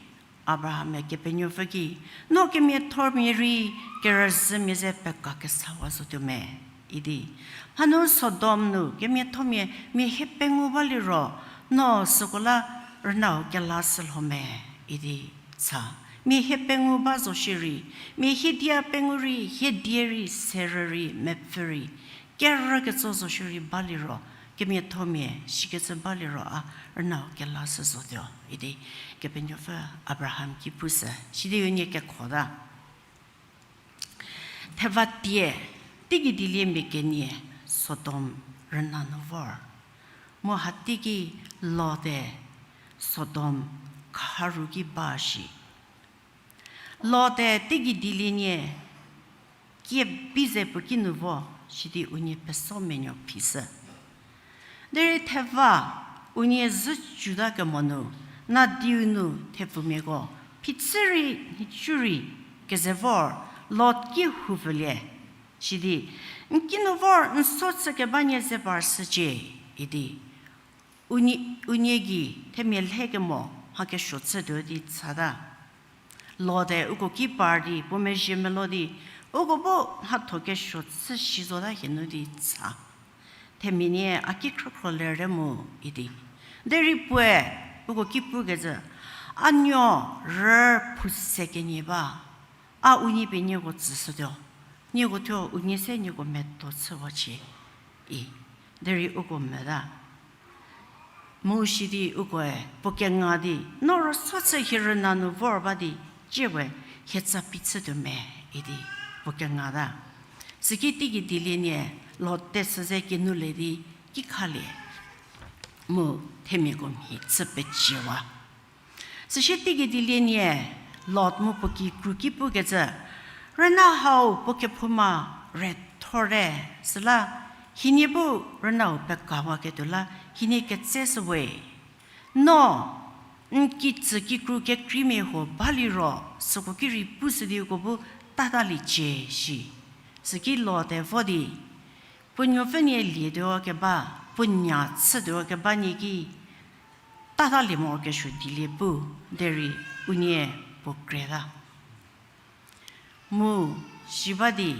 Abraham-e Kepenuopfü ki, no kemiathomia rei kerüzhümia ze peka kesawa zotuo me, idi. Hanu Sodom nu kemiathomia mia hie pengou ba liro, no süko la rünau kelashü lho me, idi cha. Mia hie pengou ba zo shierei, mia hiedia pengou rei, hiedie rei, serü rei, mepfü rei, kerüketso zo shierei ba liro, kemiathomia shikecü ba liro a rünau kelashü zotuo, idi Kepenuopfü Abraham ki pushü, sidi unie kekhota. Theva tie, teigei dieliemia kenie Sodom rüna nu vor. Mu hateiki Lot-e Sodom kharu ki ba shi. Lot-e teigei dielienie kie bi ze puo ki nu vo, sidi unie peso menuo phishü. Derei theva unie zhü cuta kemo nu, nadiu nu thepfumiako phichü rei nhicu rei keze vor, Lot ki houpfülie, sidi, n ki nu vor n so chükebanie ze par shücie, idi. Unie, unie gei themia lhe kemo mha kesuo chütuo di chata. Lot-e uko ki par di puo mezhie melo di, uko bu mhatho kesuo chü shi zota hie nu di cha. Themia nie a ki khrükhro lerte mu idi. Derei puoe uko ki pukecü, a nuo rü phou se kenie ba. A unie pie nieko tsüshütuo. Nieko thuo unie se nieko medo chüwacie, i. Derei uko meta. Mu sidi ukoe puo kenga di, no rüso chü hie rüna nu vor ba di, ciewe hie tsa pi chütuo me, idi puo kengata. Süki teigei dielienie Lot tesü ze kinu le di ki khalie. Mu themiako mhi chü peciewa. Süsie teigei dielienie Lot mu puo kikru ki pukecü, rüna hau puo kephouma re thorte, süla hienie bu rünau pekawaketuo la hienie ketse shüwe. No n kitsü kikru kekreimia huo baliro süko ki rei pushü di uko bu tataliecie shi. Süki Lot-e vo di, puo nuopfünie lietuo keba, puo nya chütuo keba nie ki tatalie morokesuo dielie pu, derei unie puo kreta. Mu, shi ba di,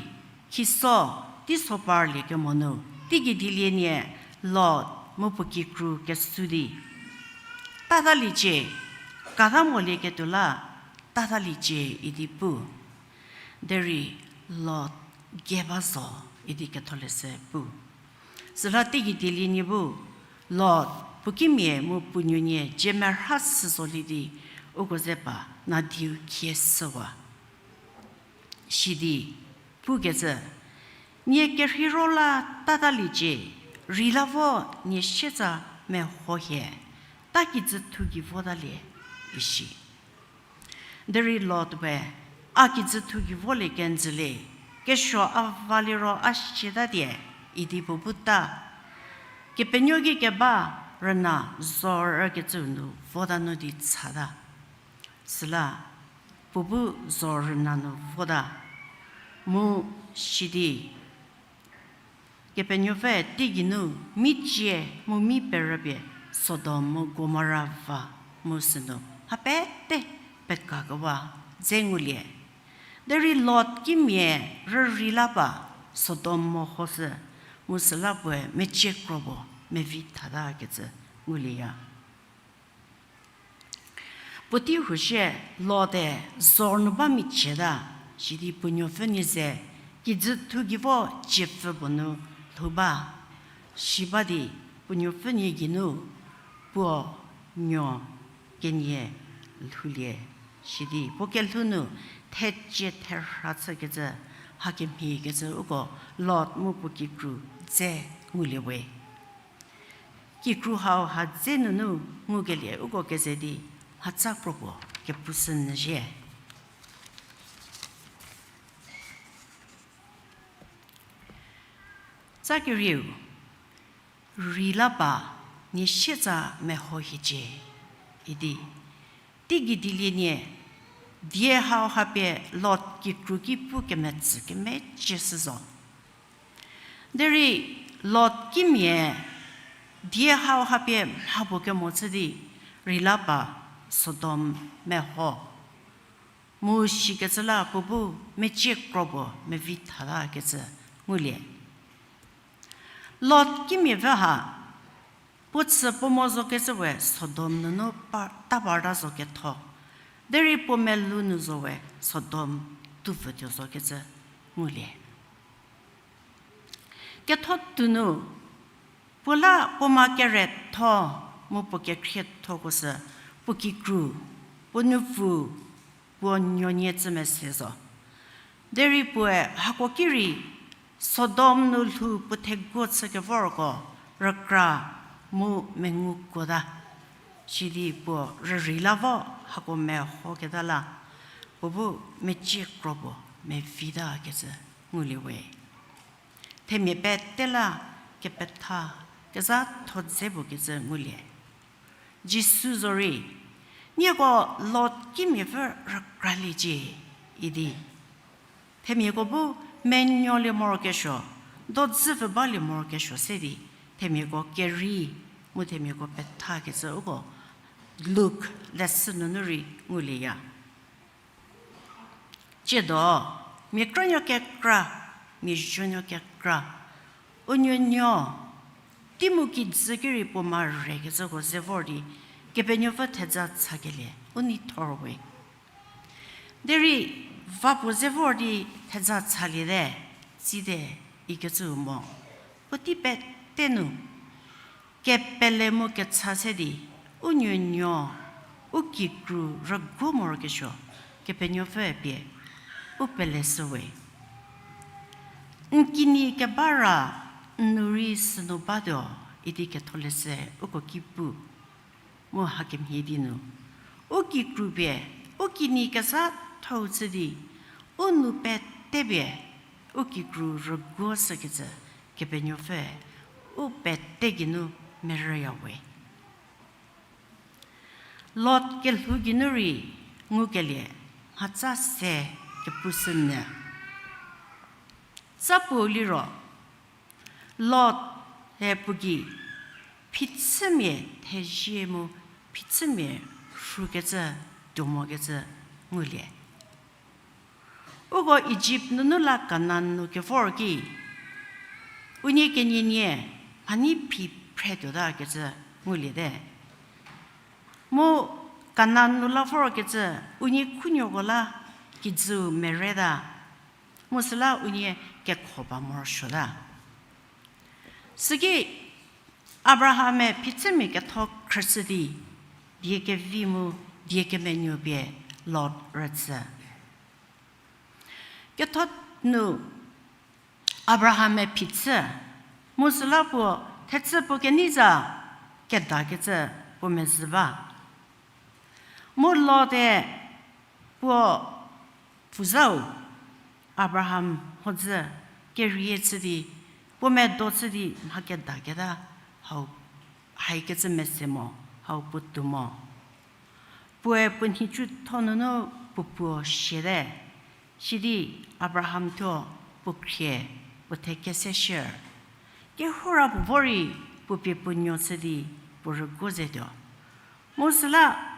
khiso, teiso parlie kemo nu, teigei dielienie Lot mu puo kikru kesu di, tataliecie, kata molieketuo la, tataliecie idi pu. Derei Lot gie ba zo idi ketholeshü pu. Süla teigei dielienie bu, Lot puo kimia mu puo nuonie dzie merha shü zolie di, uko ze pa nadiu khie shüwa. Sidi, pukecü, nie kerheiro la tataliecie, rei la vo nie sietsa meho hie, ta kijüthou gei votalie, ishi. Derei Lot we, a kijüthou gei volie kenjülie, kesuo a va liro a siatatie, idi puo bu ta. Kepenuo ki keba rüna zhorükecüu nu vota nu di chata. Süla, puo bu zho rüna nu vota. Mu sidi, Kepenuopfü teigei nu mi cie mu mi perüpie Sodom mu Gomora va mu sünu mha pete pekakewa dze ngulie. Derei Lot kimia rürei la ba Sodom mehoshü mu süla puoe mecie kro puo mevi thatakecü ngulieya. Puotei hushie Lot-e zho nu ba micieta, Sidi puo nuopfünie ze, kijüthu gei vo tsiepfü puo nu lhou ba. Siba di puo nuopfünie geinu puo nuo kenie lhoulie. Sidi puo kelhou nu thecie therha chükecü, hakemhiekecü uko Lot mu puo kikru dze ngulie we. Kikru hau ha dze nunu ngukelie uko keze di, mhatsa kro puo kepushü nyü zhie. Tsa kerieu, rei la ba, nie sietsa meho hiecie, idi. Teigei dielienie, die hau ha pie Lot kikru ki pu kemetsü kemecie shü zo. Derei Lot kimia die hau ha pie mha puo kemo chü di, rei la ba Sodom meho. Mu shikecü la puo bu mecie kro puo mevi tha lakecü ngulie. Lot kimia vü ha, puo chü puo mo zokecü we Sodom nunu pa, ta parta zo ketho. Derei puo melou nu zo we Sodom tupfütuo zokecü ngulie. Ketho tunu, puo la puo ma keretho, mu puo kekhriethoko sü, puo kikru, puo nupfu, puo nuonie tsü mese zo. Derei puoe hako ki rei, Sodom nu lhou puo theguo chükevorko, rükra mu mengukuota. Sidi puo rürei la vo hako mehoketa la, puo bu mecie kro puo mevitakecü ngulie we. Themia pete la kepetha kezhatho dze puo kecü ngulie. Jisu zorei, nieko Lot kimiapfü rükraliecie idi. Themiako bu menuolie morokesuo, dodzüpfü balie morokesuo se di, themiako kerei, mu themiako pethakecü uko Luk leshü nunu rei ngulieya. Tsiedo, mia krünuo kekra, mia zuonuo kekra, u nuonuo, tei mu kijü ki rei puo ma rekecüko ze vor di, Kepenuopfü theja chakelie u nei thor we. Derei va puo ze vor di theja chaliete, tsite, ikecüu mo. Puotei pete nu kepele mu kecha se di, u nuonuo, u kikru rüguo morokesuo, Kepenuopfüe pie u peleshü we. N kinyi keba ra n nu rei sünu batuo idi ketholeshü uko ki pu. Mu hakemhie di nu, u kikru pie u kinyi kezhathou chü di, u nu pete pie u kikru rüguo shükecü Kepenuopfü u pete geinu merüya we. Lot kelhou geinu rei ngukelie mhatsa se kepushünyü. Tsa puo liro, Lot-e puo gei phichümia thezie mu phichümia rhukecü tuo mokecü ngulie. Uko Ijipt nunu la Kanan nu kevor ki, unie kenienie mhanyi phi phretuotakecü nguliete. Mu Kanan nu la vorkecü unie khunuoko la kijüu mereta, mu süla unie kekho ba morosuota. Süki Abraham-e phichümia ketho khrüshü di, die kevi mu die kemenuo pie Lot rütsü. Ketho nu Abraham-e phichü, mu süla puo thechü puo kenei za kedakecü puo mezhü ba. Mu Lot-e puo pfuzau Abraham mhodzü kerie chü di, puo medo chü di mha kedaketa hau, haikecü mese mo, hau puotou mo. Puoe puo nhicutho nunu puo puo siate, sidi Abraham thuo puo khrie puo the kese shir. Kehou ra puo vo rei puo pie puo nuo chü di puo rüguo zetuo. Mu süla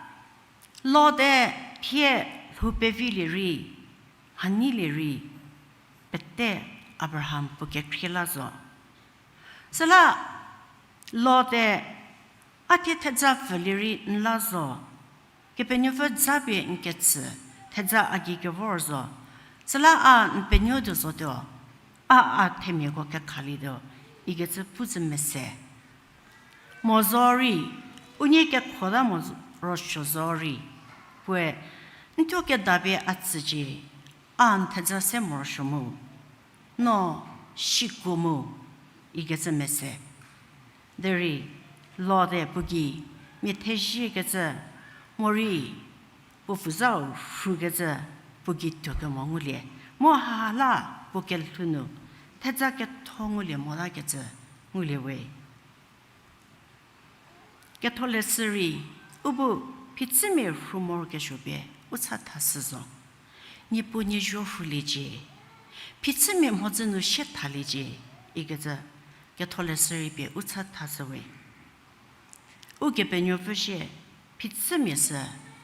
Lot-e thie lhou pevilie rei, mhanyilie rei, pete Abraham puo kekhrie la zo. Süla Lot-e, a thie theja pfülie rei n la zo, Kepenuopfü japie n ketsü, theja a gei kevor zo. Süla a n penuo tuo zotuo, a a themiako kekhalietuo, ikecü pu zü mese. Mo zorei, unie kekhota mo z-, rosuo zorei, puoe, n thuo kedapie a tsücie, a n theja se morosuo mu, no sikuo mu, ikecü mese. Derei, Lot-e puo gei, mia theziekecü, morei, puo pfuzau rhukecü, puo gei tuokemo ngulie. Mu ha la puo kelhou nu, theja ketho ngulie motakecü, ngulie we. Ketholeshü rei, u bu phichümia rhu morokesuo pie u cha thashü zo. Niepu niezuo rhuliecie. Phichümia mhodzü nu sie thaliecie, ikecü ketholeshü rei pie u cha thashü we. Ukepenuopfü sie, phichümia sü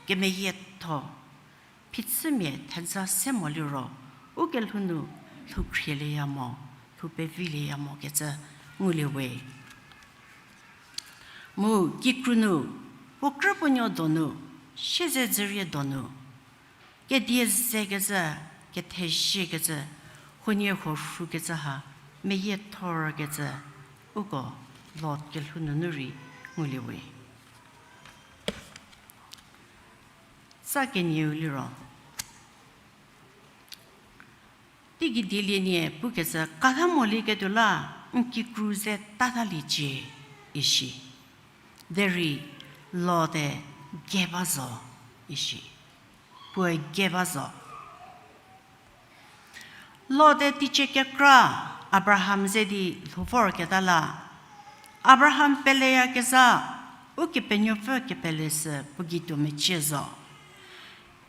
kemeyietho, phichümia theja se moliro, u kelhou nu lhou khrielie ya mo, lhou pevilie ya mo kecü ngulie we. Mu kikru nu, puo krü puo nuo donu, siezedzürie donu, kedie zekecü, ketheziekecü, huoniehuo rhukecü ha, meyiethorkecü, uko Lot kelhou nunu rei ngulie we. Tsa kenieu liro, teigei dielienie pukecü, katha molieketuo la n kikru ze tataliecie, ishi. Derei Lot-e ge ba zo, ishi. Puoe ge ba zo. Lot-e teicie kekra Abraham ze di lhou vorketa la, Abraham peleyakezha, Ukepenuopfü kepele sü puo gei tuo mecie zo.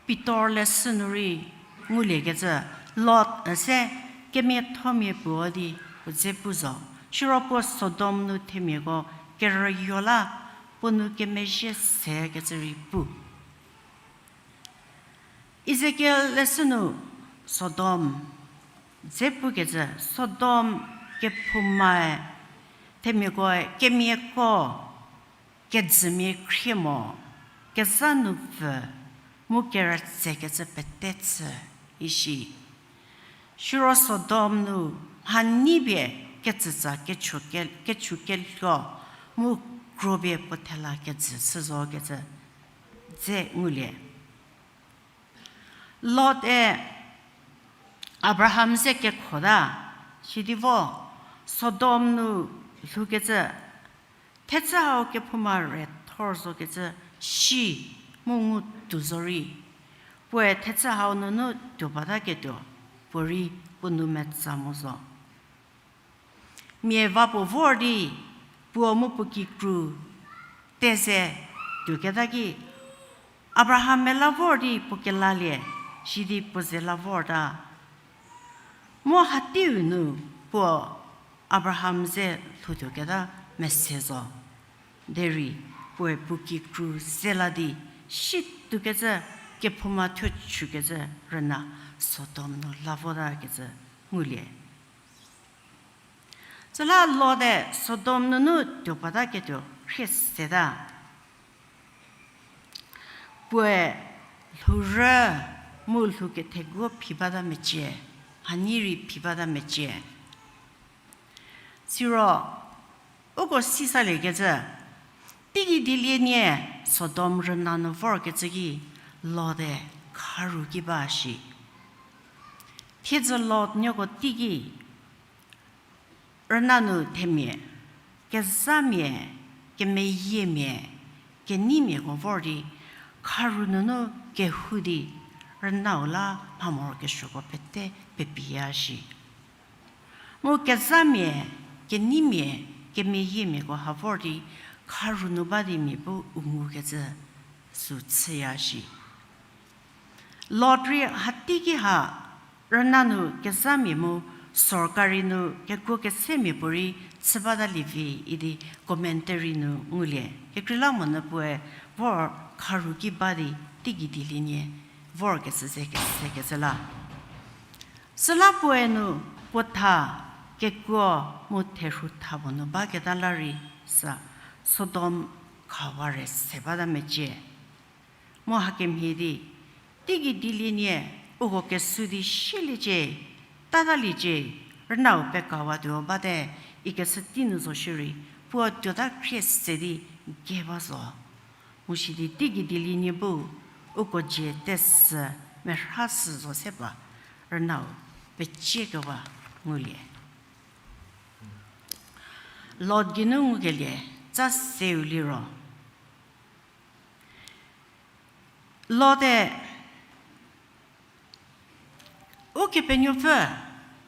Pitor leshü nu rei nguliekecü, Lot üse kemiathomia puo di puo dze pu zo. Siro puo Sodom nu themiako kerüyo la puo nu kemezhie sekecü rei pu. Ezekiel leshü nu Sodom dze pukecü, Sodom kephoumae themiakoe kemiako kejümia khrie mo, kezha nu pfü, mu kerütsekecü pete chü, ishi. Siro Sodom nu mhanyi pie ketsütsa kechu ke-, kechu kelho, mu kro pie puo thela kejü chü zokecü dze ngulie. Lot-e Abraham ze kekhota, sidi vo Sodom nu lhoukecü, thechü hau kephouma re thor zokecü si mu ngu tuo zorei, puoe thechü hau nunu tuo bataketuo, puorei puo nou metsa mo zo. Mia va puo vor di, puo mu puo kikru teze tuoketa ki, Abraham mela vor di puo kelalie, sidi puo ze la vorta. Mu hateiu nu puo Abraham ze lhoutuoketa mese zo. Derei puoe puo kikru ze la di, si tuokecü kephouma thuo chükecü rüna Sodom nu la votakecü ngulie. Süla Lot-e Sodom nunu tuo bataketuo khrie seta. Puoe lhourü mu lhou ketheguo phi bata mecie, mhanyi rei phi bata mecie. Siro, uko sisaliekecü, teigei dielienie Sodom rüna nu vorkecü ki Lot-e kharu ki ba shi. Thiedzü Lot nieko teiki rüna nu themia, kezhamia, kemeyiemia, keneimiako vor di, kharu nunu kehou di, rünau la mhamorokesuoko pete pepiya shi. Mu kezhamia, keneimia, kemeyiemiako ha vor di, kharu nu ba di mia bu u ngukecü sü chüya shi. Lot rei hateiki ha, rüna nu kezhamia mu sorkari nu kekuo kesemia puorei chü batalie vi idi commentary nu ngulie. Kekreilamonyü puoe vor kharu ki ba di teigei dielienie vorkecü ze kesekecü la. Süla puoe nu puo tha kekuo mu therhu tha puo nu baketa la rei sa Sodom khawa re se bata mecie. Mu hakemhie di, teigei dielienie Uko kesu di sieliecie, tataliecie, rünau pekawatuo bate, ikeshü tei nu zo shierei, puo tuota khrie se di ge ba zo. Mu sidi teigei dielienie bu, uko dzie tesü merha sü zo se ba, rünau peciekewa ngulie. Lot geinu ngukelie, tsa seu liro. Lot-e, Ukepenuopfü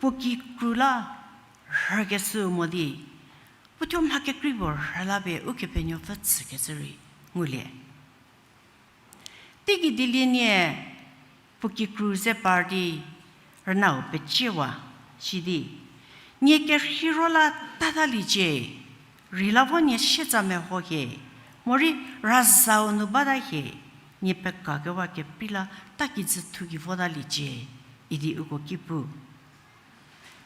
puo kikru la rhükeshü mo di, puo thuo mha kekrei puo rhü la pie Ukepenuopfü tsükecü rei ngulie. Teigei dielienie puo kikru ze par di rünau peciewa, sidi, nie kerheiro la tataliecie, rei la vo nie sietsa meho hie, morei razau nu bata hie, nie pekakewa keprei la ta kijü thu gei votaliecie, idi uko ki pu.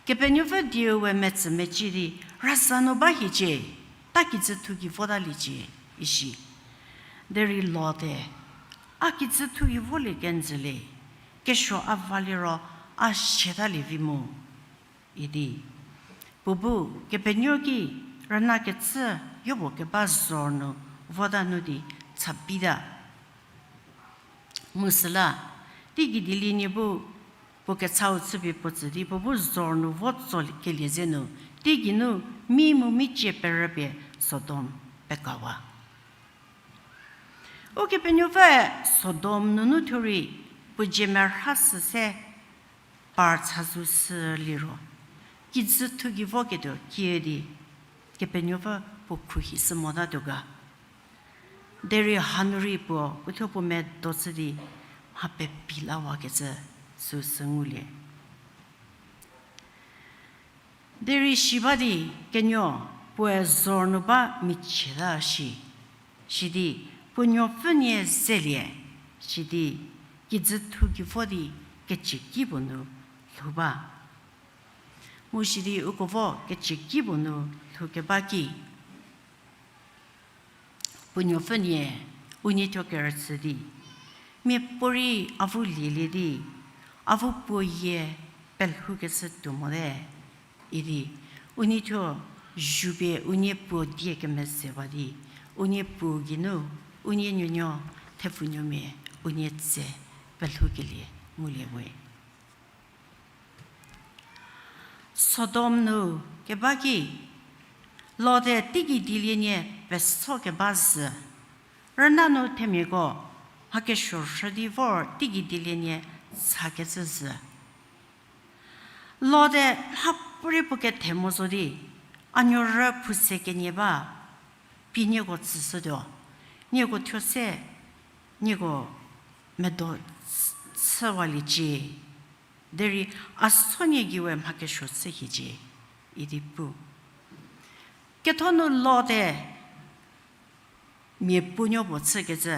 Kepenuopfü dieu we metsü mecie di, raza nu ba hiecie, ta kijü thu gei votaliecie, isi. Derei Lot-e, a kijü thu gei volie kenjülie, kesuo a va liro a siatalie vi mu, idi. Puo bu, Kepenuopfü ki rüna kecü yopuo keba zor nu vota nu di cha bita. Mu süla, teigei dielienie bu, puo kechau chüpie puo tsü di, puo bu zor nu vo tsokelie ze nu, teigei nu mi mu micie perüpie Sodom pekawa. Ukepenuopfü Sodom nunu thuo rei, puo dzie merha sü se par chazou sü liro, kijü thu gei voketuo kie di, Kepenuopfü puo khruohi sü motatuo ga. Derei hanu rei puo, uthuo puo medo chü di, mha pepi lawakecü süu sü ngulie. Derei si ba di kenuo puoe zor nu ba michieta shi, sidi puo nuopfünie zelie, sidi kijü thu gei vo di kecieki puo nu lhou ba. Mu sidi uko vo kecieki puo nu lhoukeba ki, puo nuopfünie unie thuo kerüchü di, miapuorei avu lielie di, avu puo yie pelhoukeshü tuo mote, idi, unie thuo zhupie unie puo die kemezhiewa di, unie puo geinu, unie nuonuo, thepfunuomia, unie tse pelhoukelie ngulie we. Sodom nu keba ki, Lot-e teigei dielienie peso keba zhü. Rüna nu themiako mha kesuo rhü di vor teigei dielienie chakecü zhü. Lot-e mhapuorei puo kethe mo zo di, a nuo rü phou se kenie ba, pie nieko tsüshütuo, nieko thuo se, nieko medo chüwaliecie, derei a sonie gei we mha kesuo chü hiecie, idi pu. Ketho nu Lot-e mia puo nuo puo chükecü,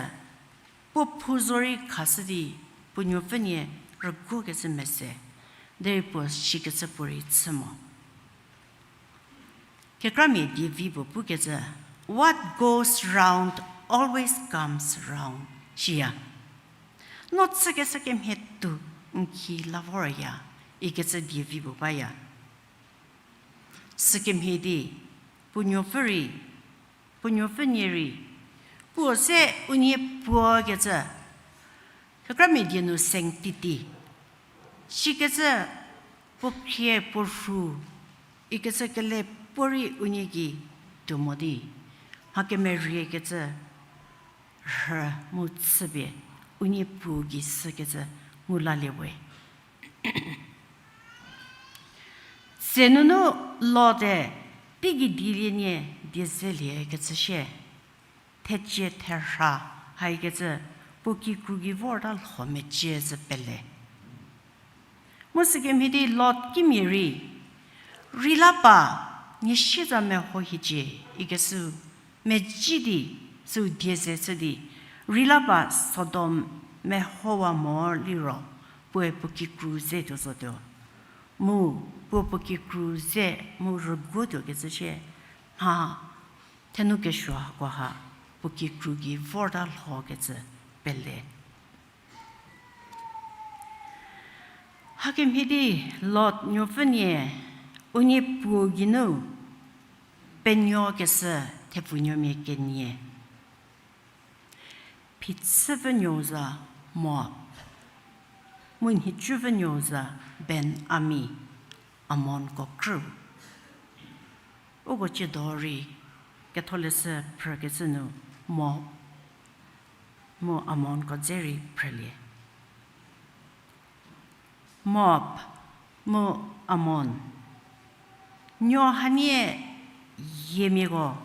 puo phou zorei khashü di, puo nuopfünie rüguokecü mese, derei puo shikecü puorei chü mo. Kekramia dievi puo pukecü, What goes round always comes round, shiya. No chükeshü kemhie tuo n ki la vorya, ikecü dievi puo baya. Sükemhie di, puo nuopfü rei, puo nuopfünie rei, puo se unie puo kecü, kekramia die nu sanctity, shikecü puo khrie puo rhu, ikecü kele puorei unie gei tuo mo di, mha kemeriekecü rhü mu chüpie unie puo gei sükecü ngu lalie we. Tse nunu Lot-e teigei dielienie die zeliekecü shie, thecie therha haikecü puo kikru gei vorta lho mecie zü pele. Mu sükemhie di Lot kimia rei, rei la pa, nie sieza meho hiecie, ikecü meci di, süu die ze chü di, rei la pa Sodom mehowa mo liro, puoe puo kikru ze tuo zotuo. Mu, puo puo kikru ze mu rüguotuo kecü shie, mha, thenu kesuo hakoha, puo kikru gei vorta lhokecü pele. Hakemhie di Lot nuopfünie, unie puo geinu penuokeshü thepfunuomia kenie. Phichüpfünuo za Moab, mu nhicuvenuo za Ben-ami, Amonko krü. Uko tsiedo rei Ketholeshü phrükecü nu Moab mu Amonko dze rei phrülie. Moab mu Amon, nuo hanie yiemiako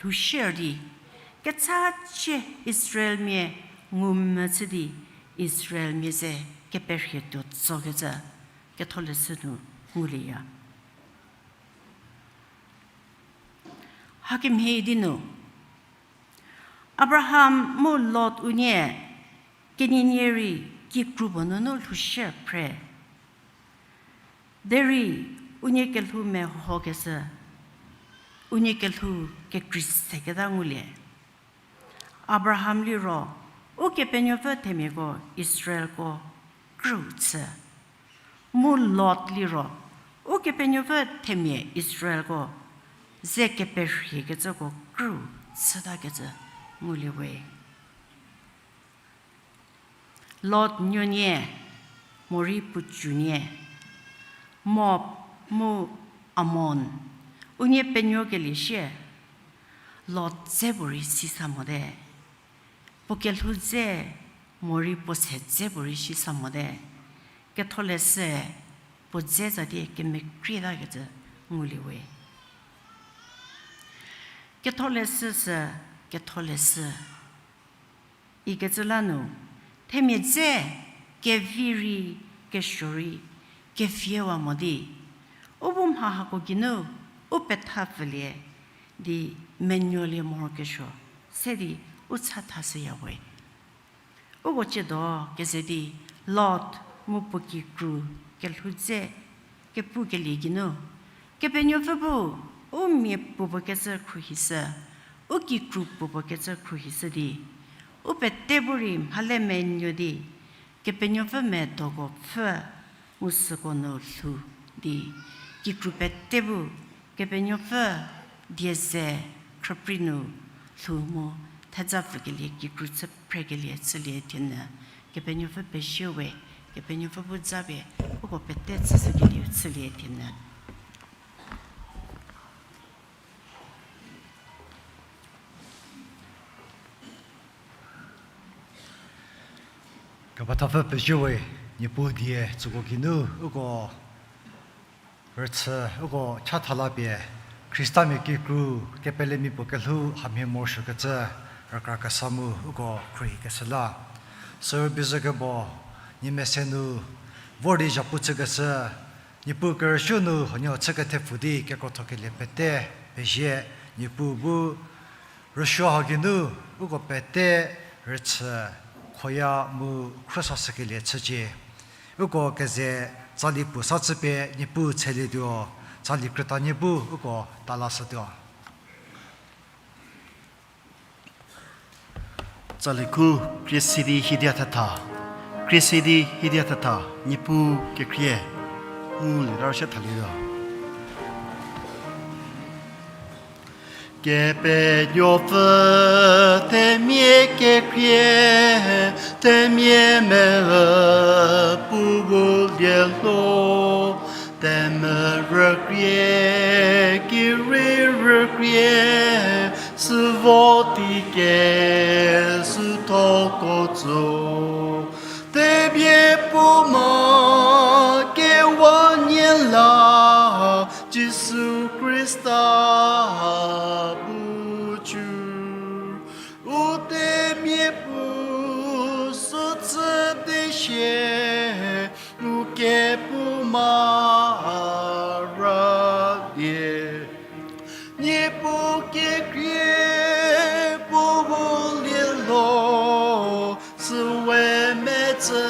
lhoushie di, kechachie Israelmia ngumvü chü di, Israelmia ze keperhie tuo tsokecü Ketholeshü nu ngulieya. Hakemhie di nu Abraham mu Lot unie kenienie rei kikru puo nunu lhoushie phre. Derei unie kelhou mehokeshü, unie kelhou kekrei seketa ngulie. Abraham liro, Ukepenuopfü themiako Israelko krü chü. Mu Lot liro, Ukepenuopfü themia Israelko ze keperhiekecüko krü chütakecü ngulie we. Lot nuonie, morei puo cünie, Moab mu Amon, unie penuokelie sie, Lot dze puorei sisa mote. Puo kelhou dze, morei puo se dze puorei sisa mote. Ketholeshü puo dze za di kemekrieta kecü ngulie we. Ketholeshü sü, Ketholeshü ikecü la nu, themia dze kevi rei, kesuo rei, keviewa mo di, u bu mha hako geinu u petha pfülie di menuolie morokesuo se di u chathashüya we. Uko tsiedo keze di Lot mu puo kikru kelhou dze kepukelie geinu, Kepenuopfü bu u mia puopuo kecü khruohishü, u kikru puopuo kecü khruohishü di, u pete bu rei mhale menuo di, Kepenuopfü medoko pfhü mu süko nu lhou di, kikru pete bu Kepenuopfü die ze khrüprei nu lhou mu theza pfükelie kikru chü phrekelie chülie thienyü, Kepenuopfü pezie we, Kepenuopfü bu japie uko pete tsüshükelieu chülie thienyü. Kepethapfü pezie we, Niepuu die tsüko geinu uko rüchü, uko chatha la pie, Khristamia kikru, kepelemiako kelhou hamhie morosuokecü rükra kesa mu uko khruohikeshü la. Sü bizhükebo, nie mese nu vor di zhapu chükeshü, Niepuu kerüsuo nu huoniehuo chü kethepfu di kekrothokelie pete pezie, Niepuu bu rüsuo ha geinu uko pete rüchü khoya mu khrüsashükelie chücie. Uko keze tsali puo sa chüpie Niepuu tshelietuo, tsali krütanie bu uko talashütuo. Tsali khu, Khriesidi Hidia Thetha. Khriesidi Hidia Thetha, Niepuu kekhrie, mu lietaro sie thalietuo. Kepenuopfü themia kekhrie, themia me-ü pu bu lie lho, themia rükrie, kirei rükrie, süvo tei kesüthoko tso. Themia puo ma kewa nie la, Jisu Khrista bu cu. U themia puo sü chü di sie, u kepu ma ra die. Niepuu kekhrie puo bu lie lho, süwe metsü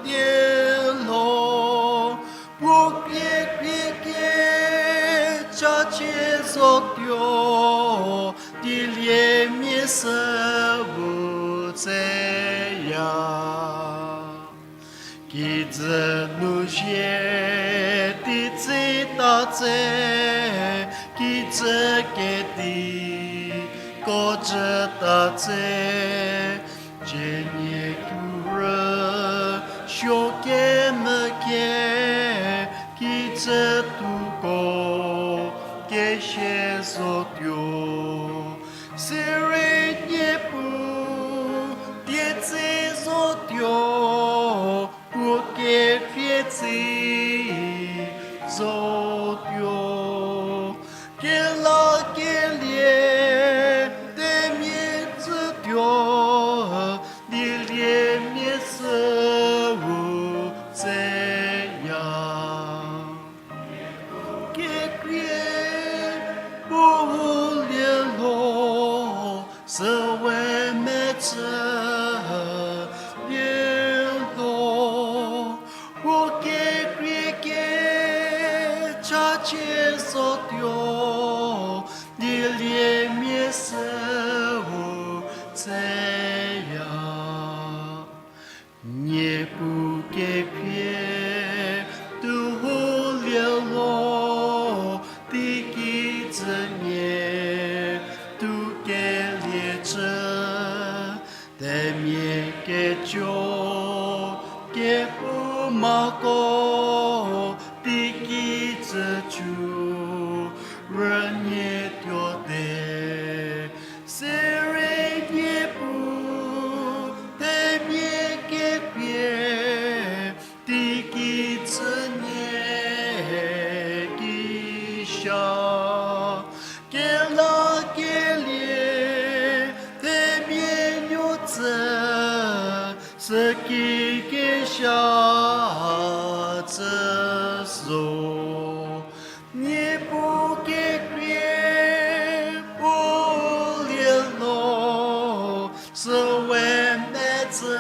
die lho. Puo kekhrie kecha chie zotuo, dieliemia sü bu tseya. Kijü Zü nu zie titsita tse, kijü kedi ko jüta tse, cie nie tuo rü suo kemvü kie, kijü tuoko kesia zotuo. Sirei Niepuu, tietsei zotuo, puo kekhrie tsei zotuo. Kelakelie temia tsütuo, dieliemia süu tseya. Kekhrie puo lie lo, süwe metsü lie lo, puo kekhrie kecha chie zotuo, dieliemia süu tseya. Niepuu kekhrie tuo hu lie lo, teiki tsü nie tuo kelie chü, temia keco kehou mako, teiki tsü cu rünie tuote. Sirei Niepuu, temia kekhrie, teiki tsü nie ki sha. Kelakelie temia nuo tsü, süki kesia tsü zo. Niepuu kekhrie puo lie lo, süwe metsü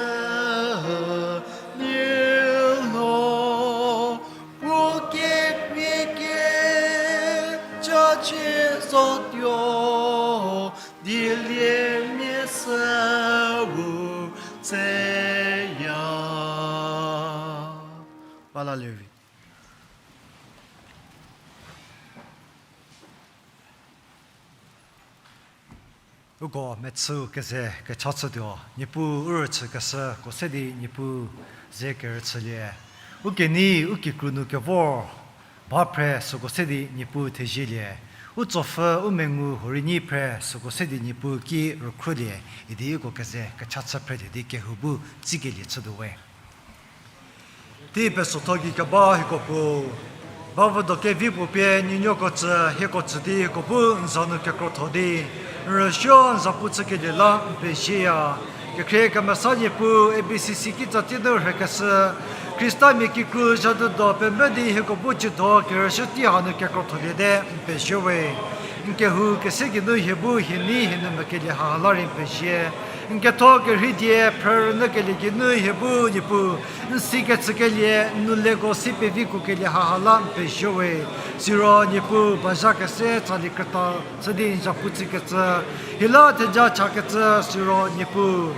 lie lo, puo kekhrie kecha chie zotuo, dieliemia süu tseya. Ba la lerei. Uko mechü keze kecha chütuo, Niepuu u rüchükeshüko se di Niepuu ze kerüchülie. U kenei u kikru nu kevor ba phre süko se di Niepuu thezielie. U tsopfü u mengu huorei nyi phre süko se di Niepuu ki rükhruolie, idi uko keze kecha chü phrelie di kehou bu tsikelie chütuo we. Tei pesotho gei keba hieko Puo, ba vüdo kevi puo pie nuonuoko tsü hieko tsü di hieko bu n za nu kekrotho di, n rüsuo n zapu chükelie la n pezieya. Kekhrie kemesa Niepuu, A B C C kitsatie nu rhekeshü Khristamia kikru zha nu do pemvü di hieko bu cüdo kerüsuo tei hanu kekrotholie te n pezie we. N kehou kese geinu hie bu hie nei hie nu mekelie haha la rei n pezie. N ketho kerhei die phrü rünyükelie geinu hie bu Niepuu, n si kecükelie, n nu leko si pevi kuokelie haha la n pezie we. Siro Niepuu, bazha kese tsali krüta chü di n zapu chükecü, hie la theja chakecü, siro Niepuu,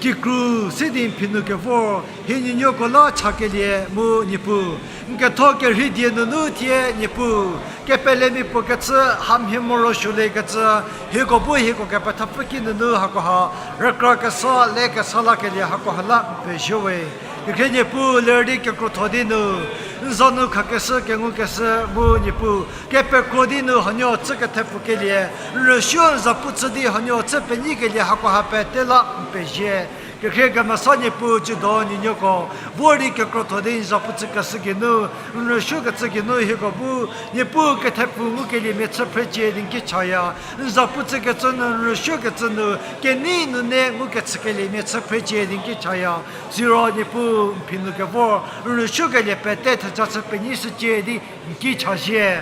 kikru se di n phi nu kevor hie nuonuoko la chakelie mu Niepuu, n ketho kerhei die nunu thie Niepuu, kepelemi puo kecü hamhie morosuoliekecü, hieko bu hieko kepethapfü ki nunu hakoha rükra kesa le kesa lakelie hakoha la n pezie we. Kekhrie Niepuu, ler di kekrotho di nu n za nu khakeshü kengukeshü mu Niepuu, kepekro di nu hanuo chü kethepfukelie, n rüsuo n zapu chü di hanuo chü penyikelie hakoha pete la n pezie. Kekhrie kemesa Niepuu, cüdo nuonuoko vor di kekrotho di n zapu chükeshü geinu, n rüsuokecü geinu hieko bu Niepuu kethepfu ngukeliemia chü phrecie di n ki chaya. N zapu chükecü nu, n rüsuokecü nu kenei nune ngukechükeliemia chü phrecie di n ki chaya. Siro Niepuu, n phi nu kevor n rüsuokelie pete theja chü penyi shücie di n ki chazhie.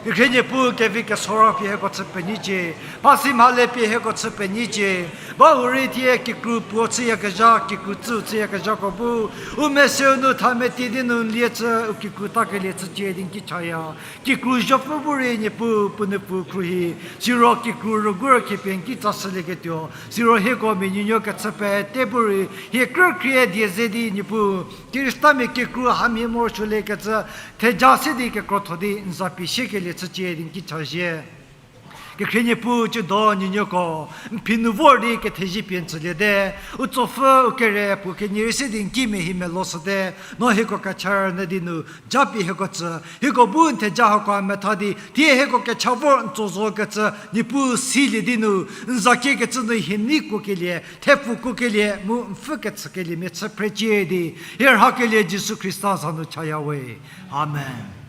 Kekhrie Niepuu, kevi keso ra pie hieko chü penyicie, mhasi mhale pie hieko chü penyicie, Bahurei thie kikru puo chüyakezha, kikru tsüu chüyakezhako bu, u meseu nu tha metie di nu n lie chü, u kikru takelie chücie di n ki chaya. Kikru zopfü bu rei Niepuu puo nupfu khruohi, siro kikru rügu rükhiepie n ki tsashülieketuo, siro hieko mia nuonuo kechü pete bu rei hie krükhrie die ze di Niepuu, Khristamia kikru hamhie morosuoliekecü, theja se di kekrotho di n za pie siekelie chücie di n ki chazhie. Kekhrie Niepuu, tsiedo nuonuoko n phi nu vor di kethezie pie n tsüliete, u tsopfü u kere puo kenie rei se di n ki mia hi meloshüte, no hieko kecha rünyü di nu japie hieko tsü, hieko bu n theja hako metha di, thie hieko kecha vor n tso zokecü Niepuu silie di nu, n za kiekecü nu hie nei kuokelie, thepfu kuokelie, mu n pfü kechükeliemia chü phrecie di, hie rhakelie Jisu Khrista za nu chaya we. Amen.